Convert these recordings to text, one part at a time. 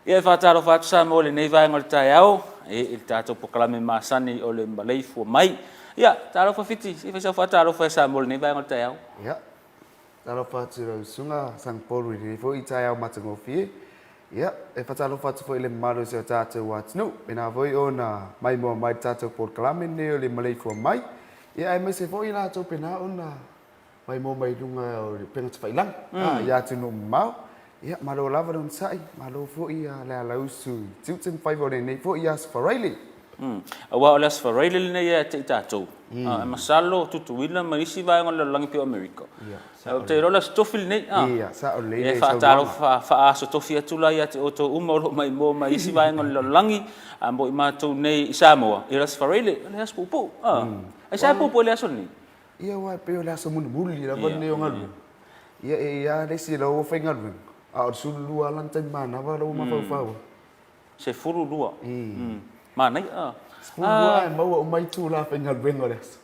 Ia e faatalofa atu Samoa i lenei vaega o le taeao i le tatou polokalame masani o le Maleifua Mai. Ia, talofa Fiti, se i fai sau faatalofa ia Samoa i lenei vaega o le taeao. Ia, talofa atu i lau susuga Sagapolu i lenei foi taeao matagofie. Ia, e faatalofa atu foi i le mamalu o si o tatou atunuu, pena foi ona maimoa mai i le tatou polokalame lenei o le Maleifua Mai. Ia, aemaise foi i latou pena ona maimoa mai luga o le upega tafailagi i atunuu mamao. Ia, malo lava le onosai, malo foi le alausu i tiute ma faiva o lenei foi Aso Faraile. Aua o le Aso Faraile lenei ia te i tatou, e masalo o Tutuila ma isi vaega o le lalolagi pei o Amerika. Ou te iloa o le Aso Tofi lenei. Ia, sao lelei le saunoaga. E faatalofa faa-Aso Tofi atu la ia te outou uma o lo o maimoa mai isi vaega o le lalolagi, a mo i matou nei i Samoa, ia o le Aso Faraile, o le aso puupuu. Aisea e puupuu ai le aso lenei? Ia aua e pei o le aso mulimuli lava lenei o galuega. Ia e i ai lava le isi lau ua faigaluega, a o le 12 lava lana taimi manava la ua mafaufau ai. 12? I. Manaia. 12 ae maua uma itula faigaluega o le aso.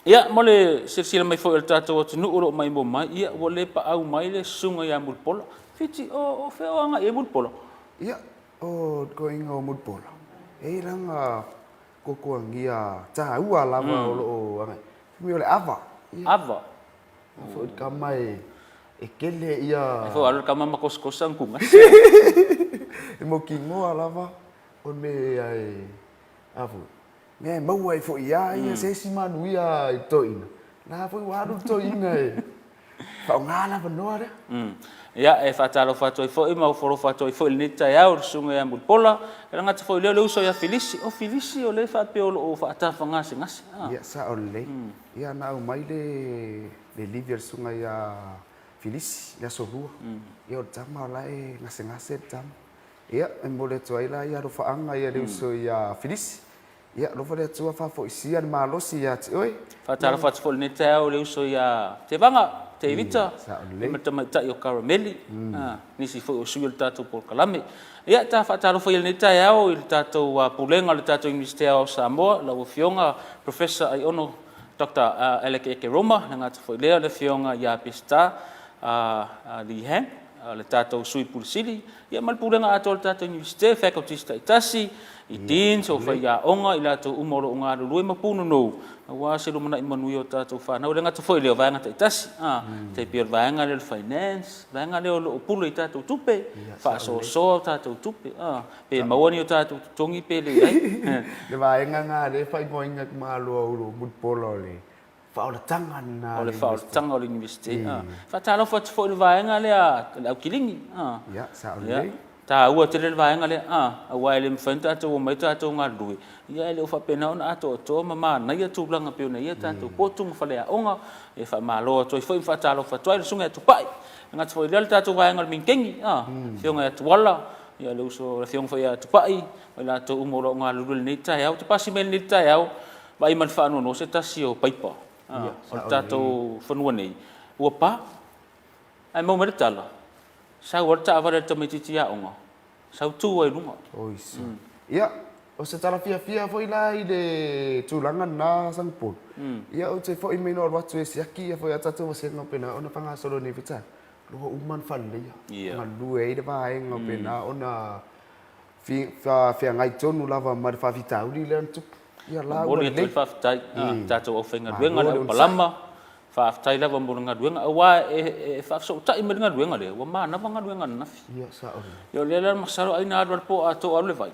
Ia, mo le silasila mai foi o le tatou atunuu o lo o maimoa mai, ia ua le paau mai le susuga ia Mulipola. Fiti, o fea o agai i ai Mulipola? Ia, o le koiga o Mulipola, e i ai lana Kokoagia taua lava o lo o agai. Fai mai o le ava. Ava. A foi le tama e kele ia. E foi alu le tama ma kosakosa ana kugasi. E mautinoa lava o le mea e, a foi, mea e maua ai foi ia ia se isi manuia i le toeaina. La foi ua alu le toeaina e faaaoga le avanoa lea. Ia, e faatalofa atu ai foi ma ofo alofa atu ai foi i lenei taeao i le Susuga ia Mulipola. E le gata foi i lea o le uso ia Filisi. O Filisi o lea e faapea o lo o faatafagasegase. Ia, sao lelei. Ia, na aumai le livi a le Susuga ia Filisi i le Aso Lua. Ia, o le tama o la e gasegase le tama. Ia, e momoli atu ai la ia alofaaga i le uso ia Filisi. Ia, alofa le Atua faafoisia le malosi ia te oe. Faatalofa atu foi i lenei taeao i le uso ia Tevaga, Tevita, ma le tamaitai o Karameli, nisi foi o sui o le tatou polokalame. Ia, ta faatalofa ia i lenei taeao i le tatou Pulega o le tatou Iunivesite Aoao o Samoa, lau Afioga Professor Aiono Doctor Alec Ekeroma, le gata foi lea o le Afioga ia Peseta Lee Hang, le tatou Sui Pule Sili, ia ma le Pulega atoa o le tatou Iunivesite, faculties taitasi, i Deans, o faiaoga, i latou uma o lo o galulue ma punonou aua se lumanai manuia o tatou fanau. E le gata foi i lea, o vaega taitasi, tai pei o le vaega lea o le finance, vaega lea o lo o pule i tatou tupe, faasoasoa o tatou tupe, pe maua ni o tatou totogi pe leai. Le vaega lena lea e faaigoaina e Malo o Mulipola o le Faaolataga lena a le Iunivesite. O le faaolataga o le Iunivesite. Faatalofa atu foi i le vaega lea a le au kilini. Ia, sao lelei. Taua tele le vaega lea, aua e le mafai ona tatou omai tatou galulue, ia e le o faapena ona atoatoa ma manaia tulaga pei ona i ai tatou potu ma faleaoga. E faamalo atu ai foi ma faatalofa atu ai i le Susuga ia Tupai. E gata foi i lea le tatou vaega o le Minikegi, Afioga ia Tuala, ia le uso, le Afioga foi ia Tupai, ma i latou uma o lo o galulue i lenei taeao. Ou te pasi mai i lenei taeao, Vaai ma le faanoanoa se tasi o paipa o le tatou fanua nei ua pa. Ae maua mai le tala, sau lava le taavale a le tamaitiiti aoga, sau tu ai i luga. Oisa. Ia, o se tala fiafia foi la i le tulaga lena Sagapolu. Ia, ou te foi mai na alu atu e siaki ia foi a tatou vasega o pena ona faagasolo nei foi tala, ua uma ona faaleleia. Galulue ai le vaega o pena ona feagai tonu lava ma le faafitauli lea na tupu. Ia la ua Momoli atu ai le faafetai i tatou aufaigaluega, le aupalama, faafetai lava mo le galuega, aua e faafesootai mai le galuega lea, ua manava galuega ananafi. Ia, sao lelei. Ia o lea la masalo ai na alu lava le po atoa o alu le vai.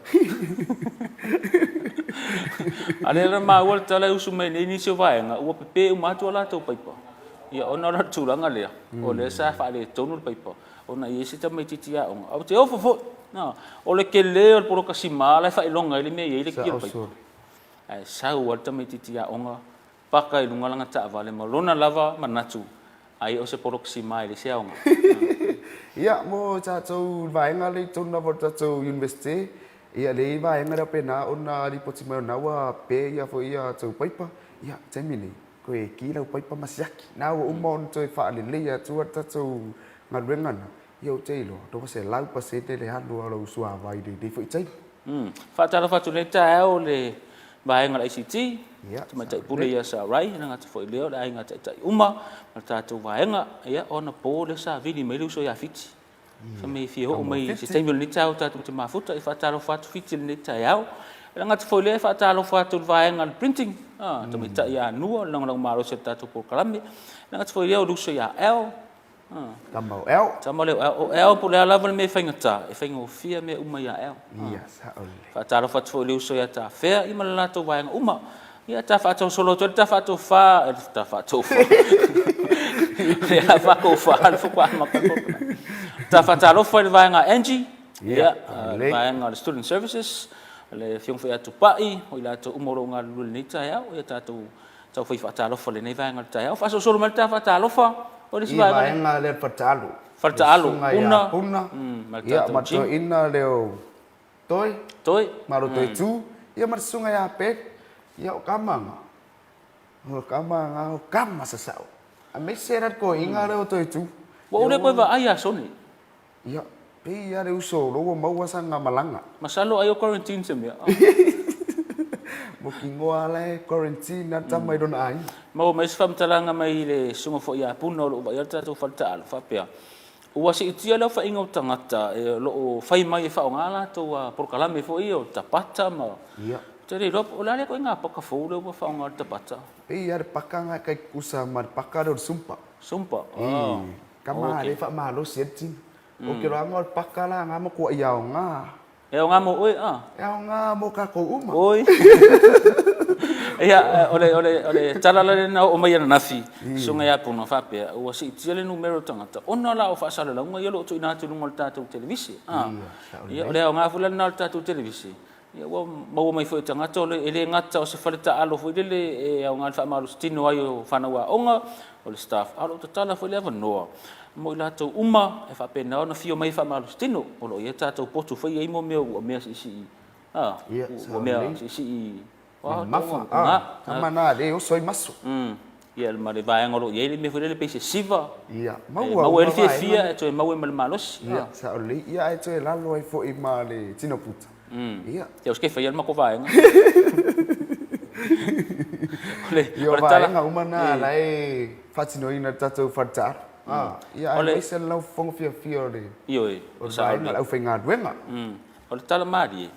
A o lea la na maua le tala e usu mai nei nisi o vaega, ua pepe uma atu a latou paipa, ia ona o le tulaga lea, o lea sa faaletonu le paipa, ona e i ai se tamaitiiti aoga. Ae ou te ofo foi, o le tele o le poloka sima la e faailoga ai le mea e i ai le ki o le paipa. Ae sau lava le tamaitiiti aoga paka i luga lana taavale ma lona lava manatu, ai o se poloka sima e leai se aoga. Ia, mo tatou vaega lea i totonu lava o le tatou Iunivesite, ia le i vaega lea faapena ona lipoti mai o lena ua pe ia foi ia tou paipa, ia, taimi nei, Toe ki lau paipa ma siaki. Na ua uma ona toe faaleleia atua le tatou galuega lena, ia ou te iloa, 200% le alu a lou suavai i lenei foi taimi. Faatalofa atu i lenei taeao i le vaega o le ICT, Tamaitai Pule ia Sarai, e le gata foi i lea o le aiga taitai uma ma le tatou vaega. Ia, o anapo lea sa vili mai le uso ia Fiti. Fai mai e fia oo mai i se taimi o lenei taeao tatou te mafuta, e faatalofa atu Fiti i lenei taeao. E le gata foi i lea, e faatalofa atu i le vaega o le printing, tamaitai ia Nua, le lagolago malosi o le tatou polokalame. E le gata foi i lea o le uso ia Al, Tama o Al. Tama lea o Al. O Al po o le a lava le mea e faigata, e faigofie mea uma ia Al. Ia, sao lelei. Faatalofa atu foi i le uso ia Tafea ia ma le latou vaega uma. Ia, ta faatosolo atu ai le ta faatofa, le ta faatofa. Le a faatofa le faatoa amata le polokalame. Ta faatalofa i le vaega Angie, ia, le vaega o le Student Services, le Afioga foi ia Tupai, o i latou uma o lo o galulue i lenei taeao, ia tatou taufai faatalofa i lenei vaega o le taeao. Faasolosolo mai le ta faatalofa, o le isi vaega. I vaega lea Fataalu. Fataalu, Puna, Puna, ma le tatou gym. Ia, ma toeaina lea o Toi. Toi. Malo toi tu. Ia ma le susuga ia Peg. Ia o kama nga. O kama nga o kama sasao. Aemaise la le toeaina lea o Toi tu. Ua ou le toe vaai ia Soni. Ia, pei lava le uso o lou ua maua sana malaga. Masalo ai o quarantine se mea. Mautinoa la e quarantine lava le tama i lona aiga. Maua mai se faamatalaga mai le susuga foi ia Puna o lo o vaaia le tatou fale taaalo faapea, Ua siitia le aofaiga o tagata o lo o fai mai e faaaoga a latou polokalame foi ia o Tabata ma... Ia. Ou te le iloa po o le a lea ituaiga paka fou lea ua faaaoga e le Tabata. Pei lava le paka lena e tai tutusa ma le paka lea o le Sumpa. Sumpa, oh. Ii, kama lea e faamalosi ai le tino. Ou te iloa o le paka la lena matuai aoga. E aoga mo oe, a? E aoga mo tatou uma. Oi. Ia, o le, o le, o le tala la lea na oo mai ananafi, susuga ia Puna faapea, ua siitia le numera o tagata ona la o faasalalauga ia o lo o tuuina atu i luga o le tatou televise. A. Ia, o le aoga foi la lena o le tatou televise, ia ua maua mai foi e tagata, o le, e le gata o se fale taaalo foi lele e aoga i le faamalositino ai o fanau aoga, o le staff, a o lo o tatala foi le avanoa mo i latou uma e faapena ona fio mai e faamalositino. O lo o i ai tatou potu foi e i ai mo mea ua mea siisii, a, ua mea siisii mamafa, a, tama na le oso ai maso. Ia, ma le vaega o lo o i ai le mea foi lele pei se siva. Ia, maua maua ai le fiafia e toe maua ai ma le malosi. Ia, sao lelei. Ia, ae toe lalo ai foi ma le tino puta. Ia. Ia, o se faia le matou vaega. O le, Ia, o vaega uma na la e faatinoina e le tatou fale taaalo. Ia, aemaise le laufofoga fiafia o le, Ioe, o le vaega o le aufaigaluega. O le tala malie,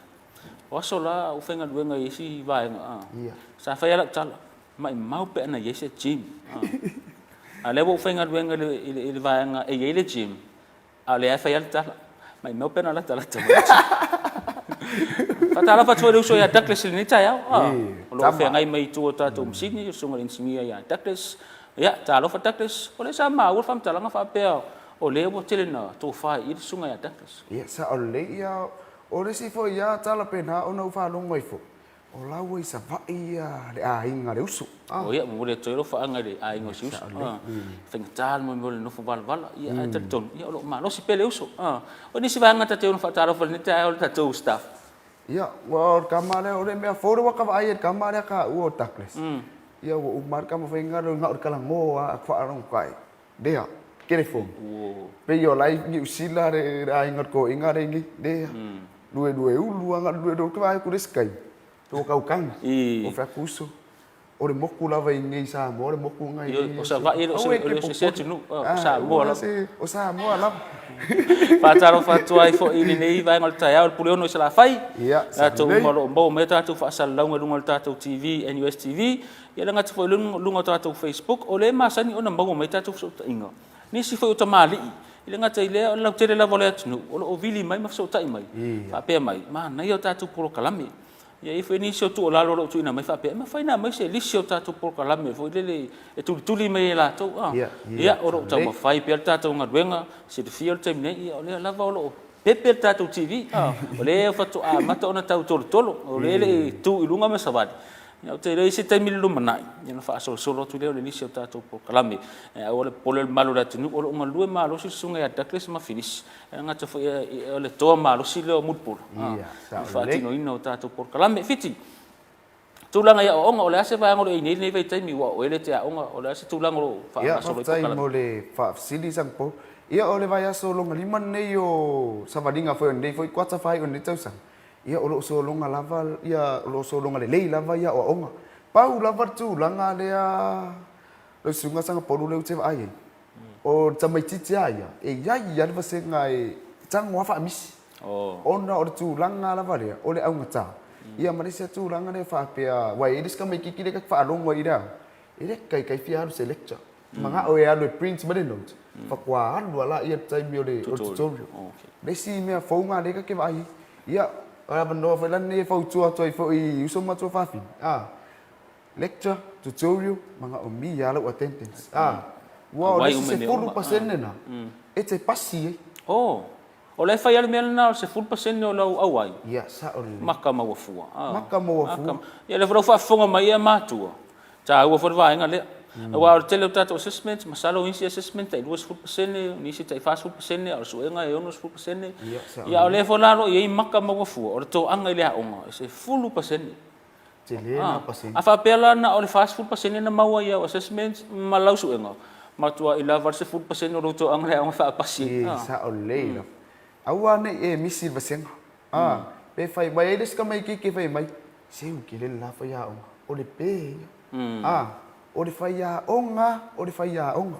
o aso la ou faigaluega i isi vaega, Ia. sa fai lava lau tala, maimau pe ana i ai se gym. A o lea ua ou faigaluega i le vaega e i ai le gym, A o lea e fai lava le tala, maimau pe ana latalata mai. Faatalofa atu foi i le uso ia Douglas i lenei taeao. O lo o feagai mai i tua o tatou masini, le susuga i le inisinia ia Douglas. Ia, talofa Douglas. O lea sa maua le faamatalaga faapea o lea ua tele ina tofa i i le susuga ia Douglas. Ia, sao lelei. Ia, o le isi foi lava tala pena ona ou faalogo ai foi, O la ua i Savaii ia le aiga le uso. Oh ia, momoli atu ai alofaaga i le aiga o si uso. Faigata le mea o le nofo valavala, ia ae talitonu, ia o lo o malosi pea le uso. O nisi vaega ta te ono faatalofa i lenei taeao i le tatou staff. Ia, aua o le tama lea, o le mea fou lea ua ta vaai ai i le tama lea taua o Douglas. Ia ua uma lava le tama faigaluega na o le talanoa lava faalogotai. Lea, telefoni. Pei o la i Niu Sila le aiga o le toeaina lea i inei. Lea, lue lue ulu lava, na o le lue lue ulu. Ou te vaai atu i le isi taimi, ua tautagi. Ou fai atu, uso, o le motu lava i inei i Samoa, o le motu lena i inei. O Savaii e le o se isi atunuu, o Samoa lava. O Samoa lava. Faatalofa atu ai foi i lenei vaega o le taeao i le Puleono i Salafai. Latou uma o lo o maua mai a tatou faasalalauga i luga o le tatou TV, NUS TV. Ia le gata foi i luga o tatou Facebook, o lea e masani ona maua mai tatou fesootaiga. Nisi foi o tamalii, e le gata i lea, o le lautele lava o le atunuu, o lo o vili mai ma fesootai mai, faapea mai, manaia o tatou polokalame. Ia e i ai foi nisi o tuualalo o lo o tuuina mai faapea, e mafai ona aumai se lisi o tatou polokalame foi lele e tulituli mai e latou. Ia, o lo o taumafai pea le tatou galuega, silafia le taimi nei, ia o lea lava o lo o pepe le tatou TV, o lea faatoa amata ona tau tolotolo, o lea e le i tu i luga ma savali. Ia, ou te iloa i se taimi i le lumanai, ia ona faasolosolo atu lea o le lisi o tatou polokalame. Ae aua le popole o le malu o le atunuu, o lo o galue malosi le susuga ia Douglas ma Phyllis. E gata foi o le toa malosi lea o Mulipola i le faatinoina o tatou polokalame. Fiti, tulaga i aoaoga, o le a se vaega o lo o i ai nei i lenei vaitaimi ua o oe lea e te aoga, o le a se tulaga o lo o faagasolo ai polokalame? Ia, faafetai mo le faafesili Sangpo. Ia, o le vaiaso lona lima lenei o savaliga foi o lenei foi kuata faaiu o lenei tausaga. Ia, o lo o sologa lava, ia, o lo o sologa lelei lava ia aoaoga. Pau lava le tulaga lea lau Susuga Sagapolu lea ou te vaai ai, O le tamaitiiti a ia, e i ai lava le vasega e tago lava faamisi. Ona o le tulaga lava lea, o le augata. Ia ma le isi lava tulaga lea faapea, aua e i ai le isi tamaitiiti lea ta te faalogo ai i le aoga, e le taitai fia alu i se lecture. Manao e alu e print mai le note, faatoa alu lava lea i le taimi o le tutorial. O le isi mea fou lena lea ta te vaai ai. Ia, o le avanoa foi la lenei e fautua atu ai foi i uso ma tuafafine, lecture, tutorial, manaomia lava lau attendance. Aua o le isi 10% lena, e te pasi ai. Oh, o la e fai lava le mea lena o le 10% o lau auai. Ia, sao lelei. Maka maua fua. Maka maua fua. Ia, lea foi la ua faafofoga mai ia matua, taua foi le vaega lea. Aua o le tele o tatou assessments, masalo o isi assessment tai 20%, o nisi tai 40%, a o le suega e 60%. Ia, a o lea foi la o lo o i ai maka maua fua, o le toaga i le aoga e 10%. Tele na pasene. A faapea la na o le 40% na maua i au assessments ma lau suega, matuai lava le 10% o lou toaga i le aoga e faapasi ai. E sao lelei lava. Aua ne i e misi le vasega. A, pe fai mai ai le isi tamaitiiti e fai mai, se u kele le la faiaoga, o le pe ia. A, o le faiaoga, o le faiaoga.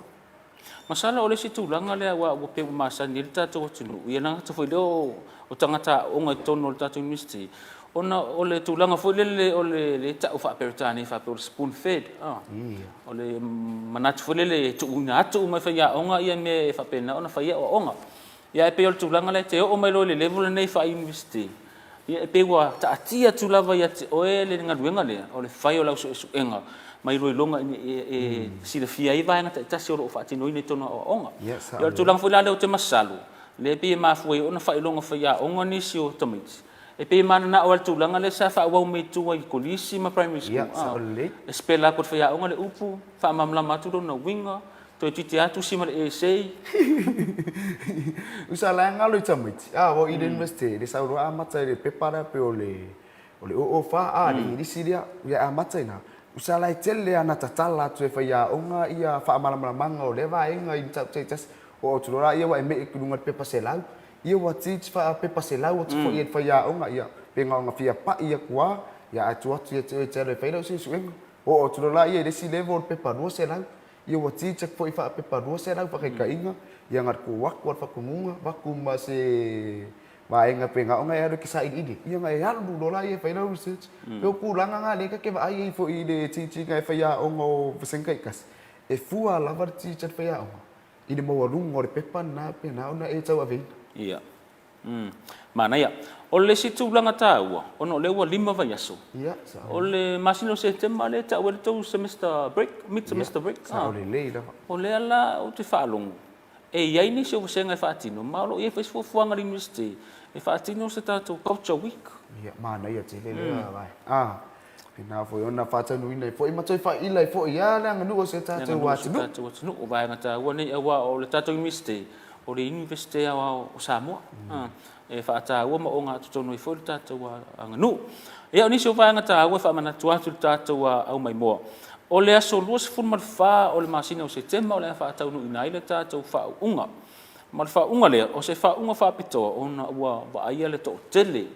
Masalo o le isi tulaga lea aua ua pei ua masani ai le tatou atunuu, ia le gata foi lea o tagata aoga i totonu o le tatou Iunivesite, ona o le tulaga foi lele o le lea e tau faa-Peretania faapea o le spoon fed, o le manatu foi lele e tuuina atu uma e faiaoga ia mea e faapena ona fai ai aoaoga. Ia ae pei o le tulaga lea e te oo mai loa i le level lenei faa-Iunivesite, ia e pei ua taatia atu lava ia te oe le galuega lea o le fai o lau suesuega ma iloiloga ina ia e silafia ai vaega taitasi o lo o faatinoina i totonu o aoaoga. Ia, o le tulaga foi la lea ou te masalo, lea e pei e mafua ai ona faailoga faiaoga nisi o tamaiti, e pei e mananao lava i le tulaga lea sa faaauau mai tua i kolisi ma primary school, e spell atu e le faiaoga le upu, faamalamalama atu lona uiga, Toeitiiti lava tusi ma le essay. Usa la e galo i tamaiti, a o i le University, e le sau loa amata i le pepa lea pei o le o le 004 a, le Igilisi lea, ia e amata i ina. Usa la e tele lava ina tatala atu e faiaoga ia faamalamalamaga o lea vaega i mataupu taitasi. Oo atu loa laia ua e me'i atu i luga i le pepa 100, ia ua teach faa-pepa 100 atu foi e le faiaoga, ia pe na ona fia pai atu lava, ia ae tuu atu ia te oe e te alu e fai lau suesuega. Oo atu loa laia i le isi level o le pepa 200, Ia ua teach atu foi faapepa 200 faataitaiga, ia na tuu atu a le faatonuga, avatu ma se vaega pe na ona e alu e te sailiili, ia ona e alu loa lea e fai lau research. Pei o tulaga na lea ta te vaai ai foi i le teach ina e faiaoga o vasega taitasi, e fua lava le teach a le faiaoga i le maualuga o le pepa lena pe na ona e tauaveina. Ia. Umm. Manaia. O le isi tulaga taua, ona o lea ua 5 vaiaso, Ia, sao. o le masina o Setema lea e tau ai le tou semester break, mid semester break. Ia, sao lelei lava. O lea la ou te faalogo, e i ai nisi o vasega e faatino, ma o lo o i ai foi se fuafuaga a le Iunivesite e faatino se tatou culture week. Ia, manaia tele lea vaega. Ah, pena foi ona faataunuuina ai foi ma toe faaila ai foi lava le aganuu o si o tatou atunuu. Le aganuu o si o tatou atunuu. O vaega taua nei aua o le tatou Iunivesite, o le Iunivesite Aoao o Samoa, e faataua ma ogatotonu ai foi le tatou aganuu. Ia, o nisi o vaega taua e faamanatu atu i le tatou aumaimoa, o le aso 24 o le masina o Setema o le a faataunuuina ai le tatou faauuga. Ma le faauuga lea, o se faauuga faapitoa ona ua vaaia le toatele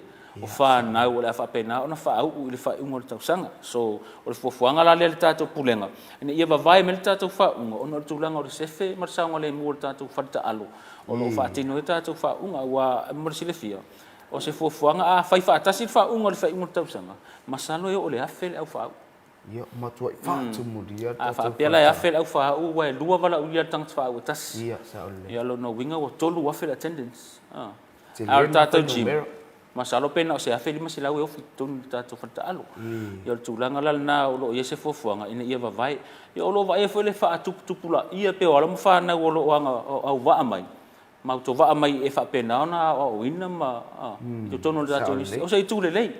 o fanau o le a faapena ona faauu i le faaiuga o le tausaga. So, o le fuafuaga la lea a le tatou Pulega, ina ia vavae mai le tatou faauuga ona o le tulaga o le sefe ma le saogalemu o le tatou faletaalo o lo o faatino ai tatou faauuga. Aua mo le silafia, o se fuafuaga a fai faatasi le faauuga i le faaiuga o le tausaga, masalo e oo i le 1000 le au faauu. Ia, matuai faatumulia le tatou. A faapea la e 1000 le au faauu aua e lua valaaulia a le tagata faauu e tasi. Ia, sao lelei. Ia, o lona uiga ua 3000 le attendance. A o le tatou gym, masalo pe na o se 1500 e ofi i totonu o le tatou faletaalo. Ia o le tulaga la lena o lo o i ai se fuafuaga ina ia vavae. Ia o lo o vaaia foi le faatuputupulaia pei o alo ma fanau o lo o auvaa mai, ma autovaa mai e faapena ona aoaoina ma i totonu o le tatou Iunivesite. O se itu lelei.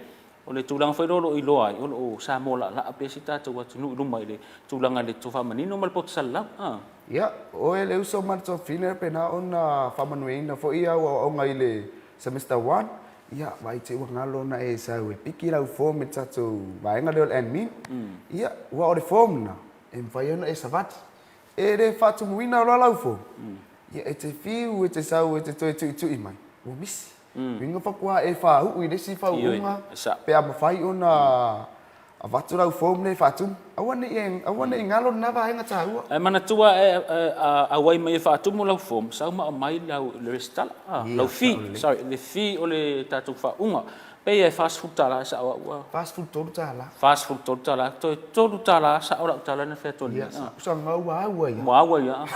O le tulaga foi lea o lo o iloa ai, o lo o Samoa laalaa pea si tatou atunuu i luma i le tulaga i le tofa manino ma le poto salalau. Ia, o oe le uso ma le tuafafine pena ona faamanuiaina foi au aoaoga i le Semester One, ia, vaai te i ua galo ona e sau e piki lau form i le tatou vaega lea o le admin. Ia, aua o le form lena, e mafai ona e savali. E le faatumuina loa lau form, ia e te fiu e te sau e te toe tuitui mai, ua misi. Uiga faatoa e faauu i le isi faauuga pe a mafai ona Avatu lau form lea e faatumu. Aua ne i, aua ne i galo lena vaega taua. Ae manatua e auai mai e faatumu lau form, sau ma aumai lau le resitala, lau fee, sorry, le fee o le tatou faauuga. Pei e $40 e sao au a. $43. $43, toe $3 sao lau tala na fai atu nei. Ia, sa ua au ai. Ua au ai lava.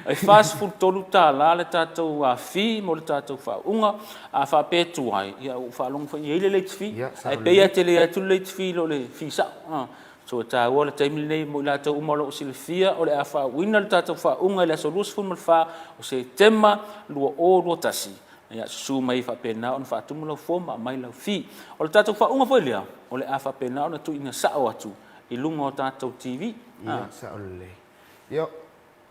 E $43 le tatou fee mo le tatou faauuga. A faapea e tuai, ia ua ou faalogo foi e i ai le late fee. Ae pei lava e tele atu le late fee i lo le fee sao. So e taua le taimi lenei mo i latou uma o lo o silafia o le a faauuina le tatou faauuga i le aso 24 o Setema 2021. Ia susu mai faapena ona faatumu lau form ma aumai lau fee. O le tatou faauuga foi lea, o le a faapena ona tuuina sao atu i luga o tatou TV. Ia, sao lelei. Ia,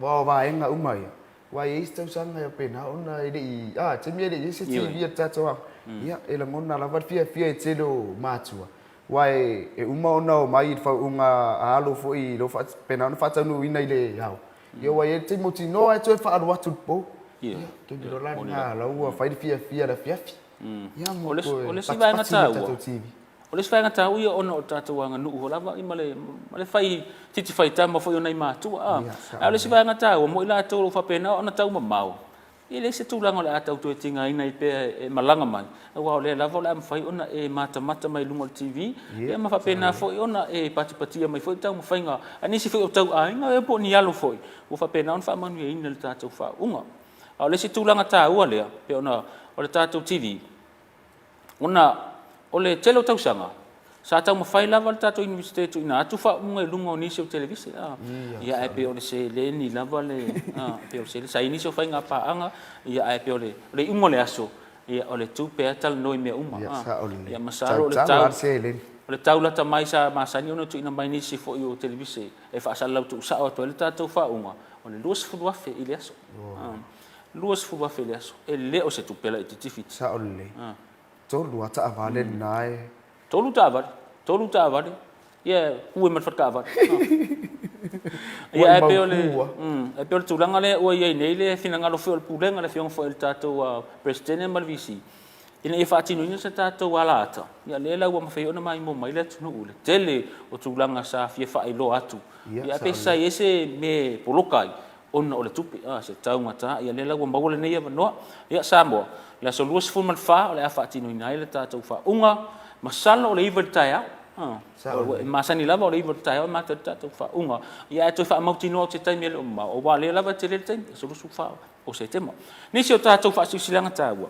aua o vaega uma ia, aua e i ai isi tausaga e faapena ona e le i, a, taimi e le i i ai se TV a le tatou aoga, ia, e lagona lava le fiafia i le tele o matua, aua e uma ona omai i le faauuga a alo foi i lo faapena ona faataunuuina i le ao, ia ua i ai le taimi mautinoa e toe faaalu atu i le po. Ia, taimi loa la lena la ua fai le fiafia i le afiafi. Ia, ma toe patipati i le tatou TV. O le isi vaega taua ia ona o le tatou aganuu lava ma le fai titi faitama foi o nai matua. A o le isi vaega taua mo i latou o lo o faapena ona taumamao, e leai se tulaga o le a tau toe tigaina ai pea e malaga mai, aua o lea lava o le a mafai ona e matamata mai i luga o le TV, ia ma faapena foi ona e patipatia mai foi taumafaiga a nisi foi o tauaiga po o ni alo foi ua faapena ona faamanuiaina i le tatou faauuga. A o le isi tulaga taua lea, pei ona o le tatou TV, Ona o le tele o tausaga, sa taumafai lava le tatou Iunivesite e tuuina atu faauuga i luga o nisi o televise. Ia ae pei o le seleni lava le, pei o le seleni. Sa i ai nisi o faiga paaga, ia ae pei o le iuga o le aso, ia o le tupe lava e talanoa i mea uma. Ia masalo o le tau, o le tau lata mai sa masani ona tuuina mai nisi foi o televise e faasalalau tuusao atu ai le tatou faauuga, o le $20,000 i le aso. $20,000 i le aso. E le o se tupe laitiiti Fiti. Sao lelei. Tolu lava taavale lena e. Tolu taavale. Tolu taavale. Ia, ue ma le fale taavale. Ia, ae pei o le, ae pei o le tulaga lea ua i ai nei le finagalo foi o le Pulega, le Afioga foi i le tatou Peresetene ma le VC, ina ia faatinoina se tatou alaata, ia lea la ua mafai ona maimoa mai le atunuu i le tele o tulaga sa fia faailoa atu. Ia, ae pei sa i ai se mea e poloka ai, ona o le tupe, a, se taugata, ia lea la ua maua lenei avanoa. Ia, Samoa, le aso 24 o le a faatinoina ai le tatou faauuga, masalo o le 9 i le taeao. A, e masani lava o le 9 i le taeao e mata ai le tatou faauuga. Ia, ae toe faamautinoa atu i se taimi e le o mamao, aua o lea lava e tele le taimi, aso 24 o Setema. Nisi o tatou faasilasilaga taua.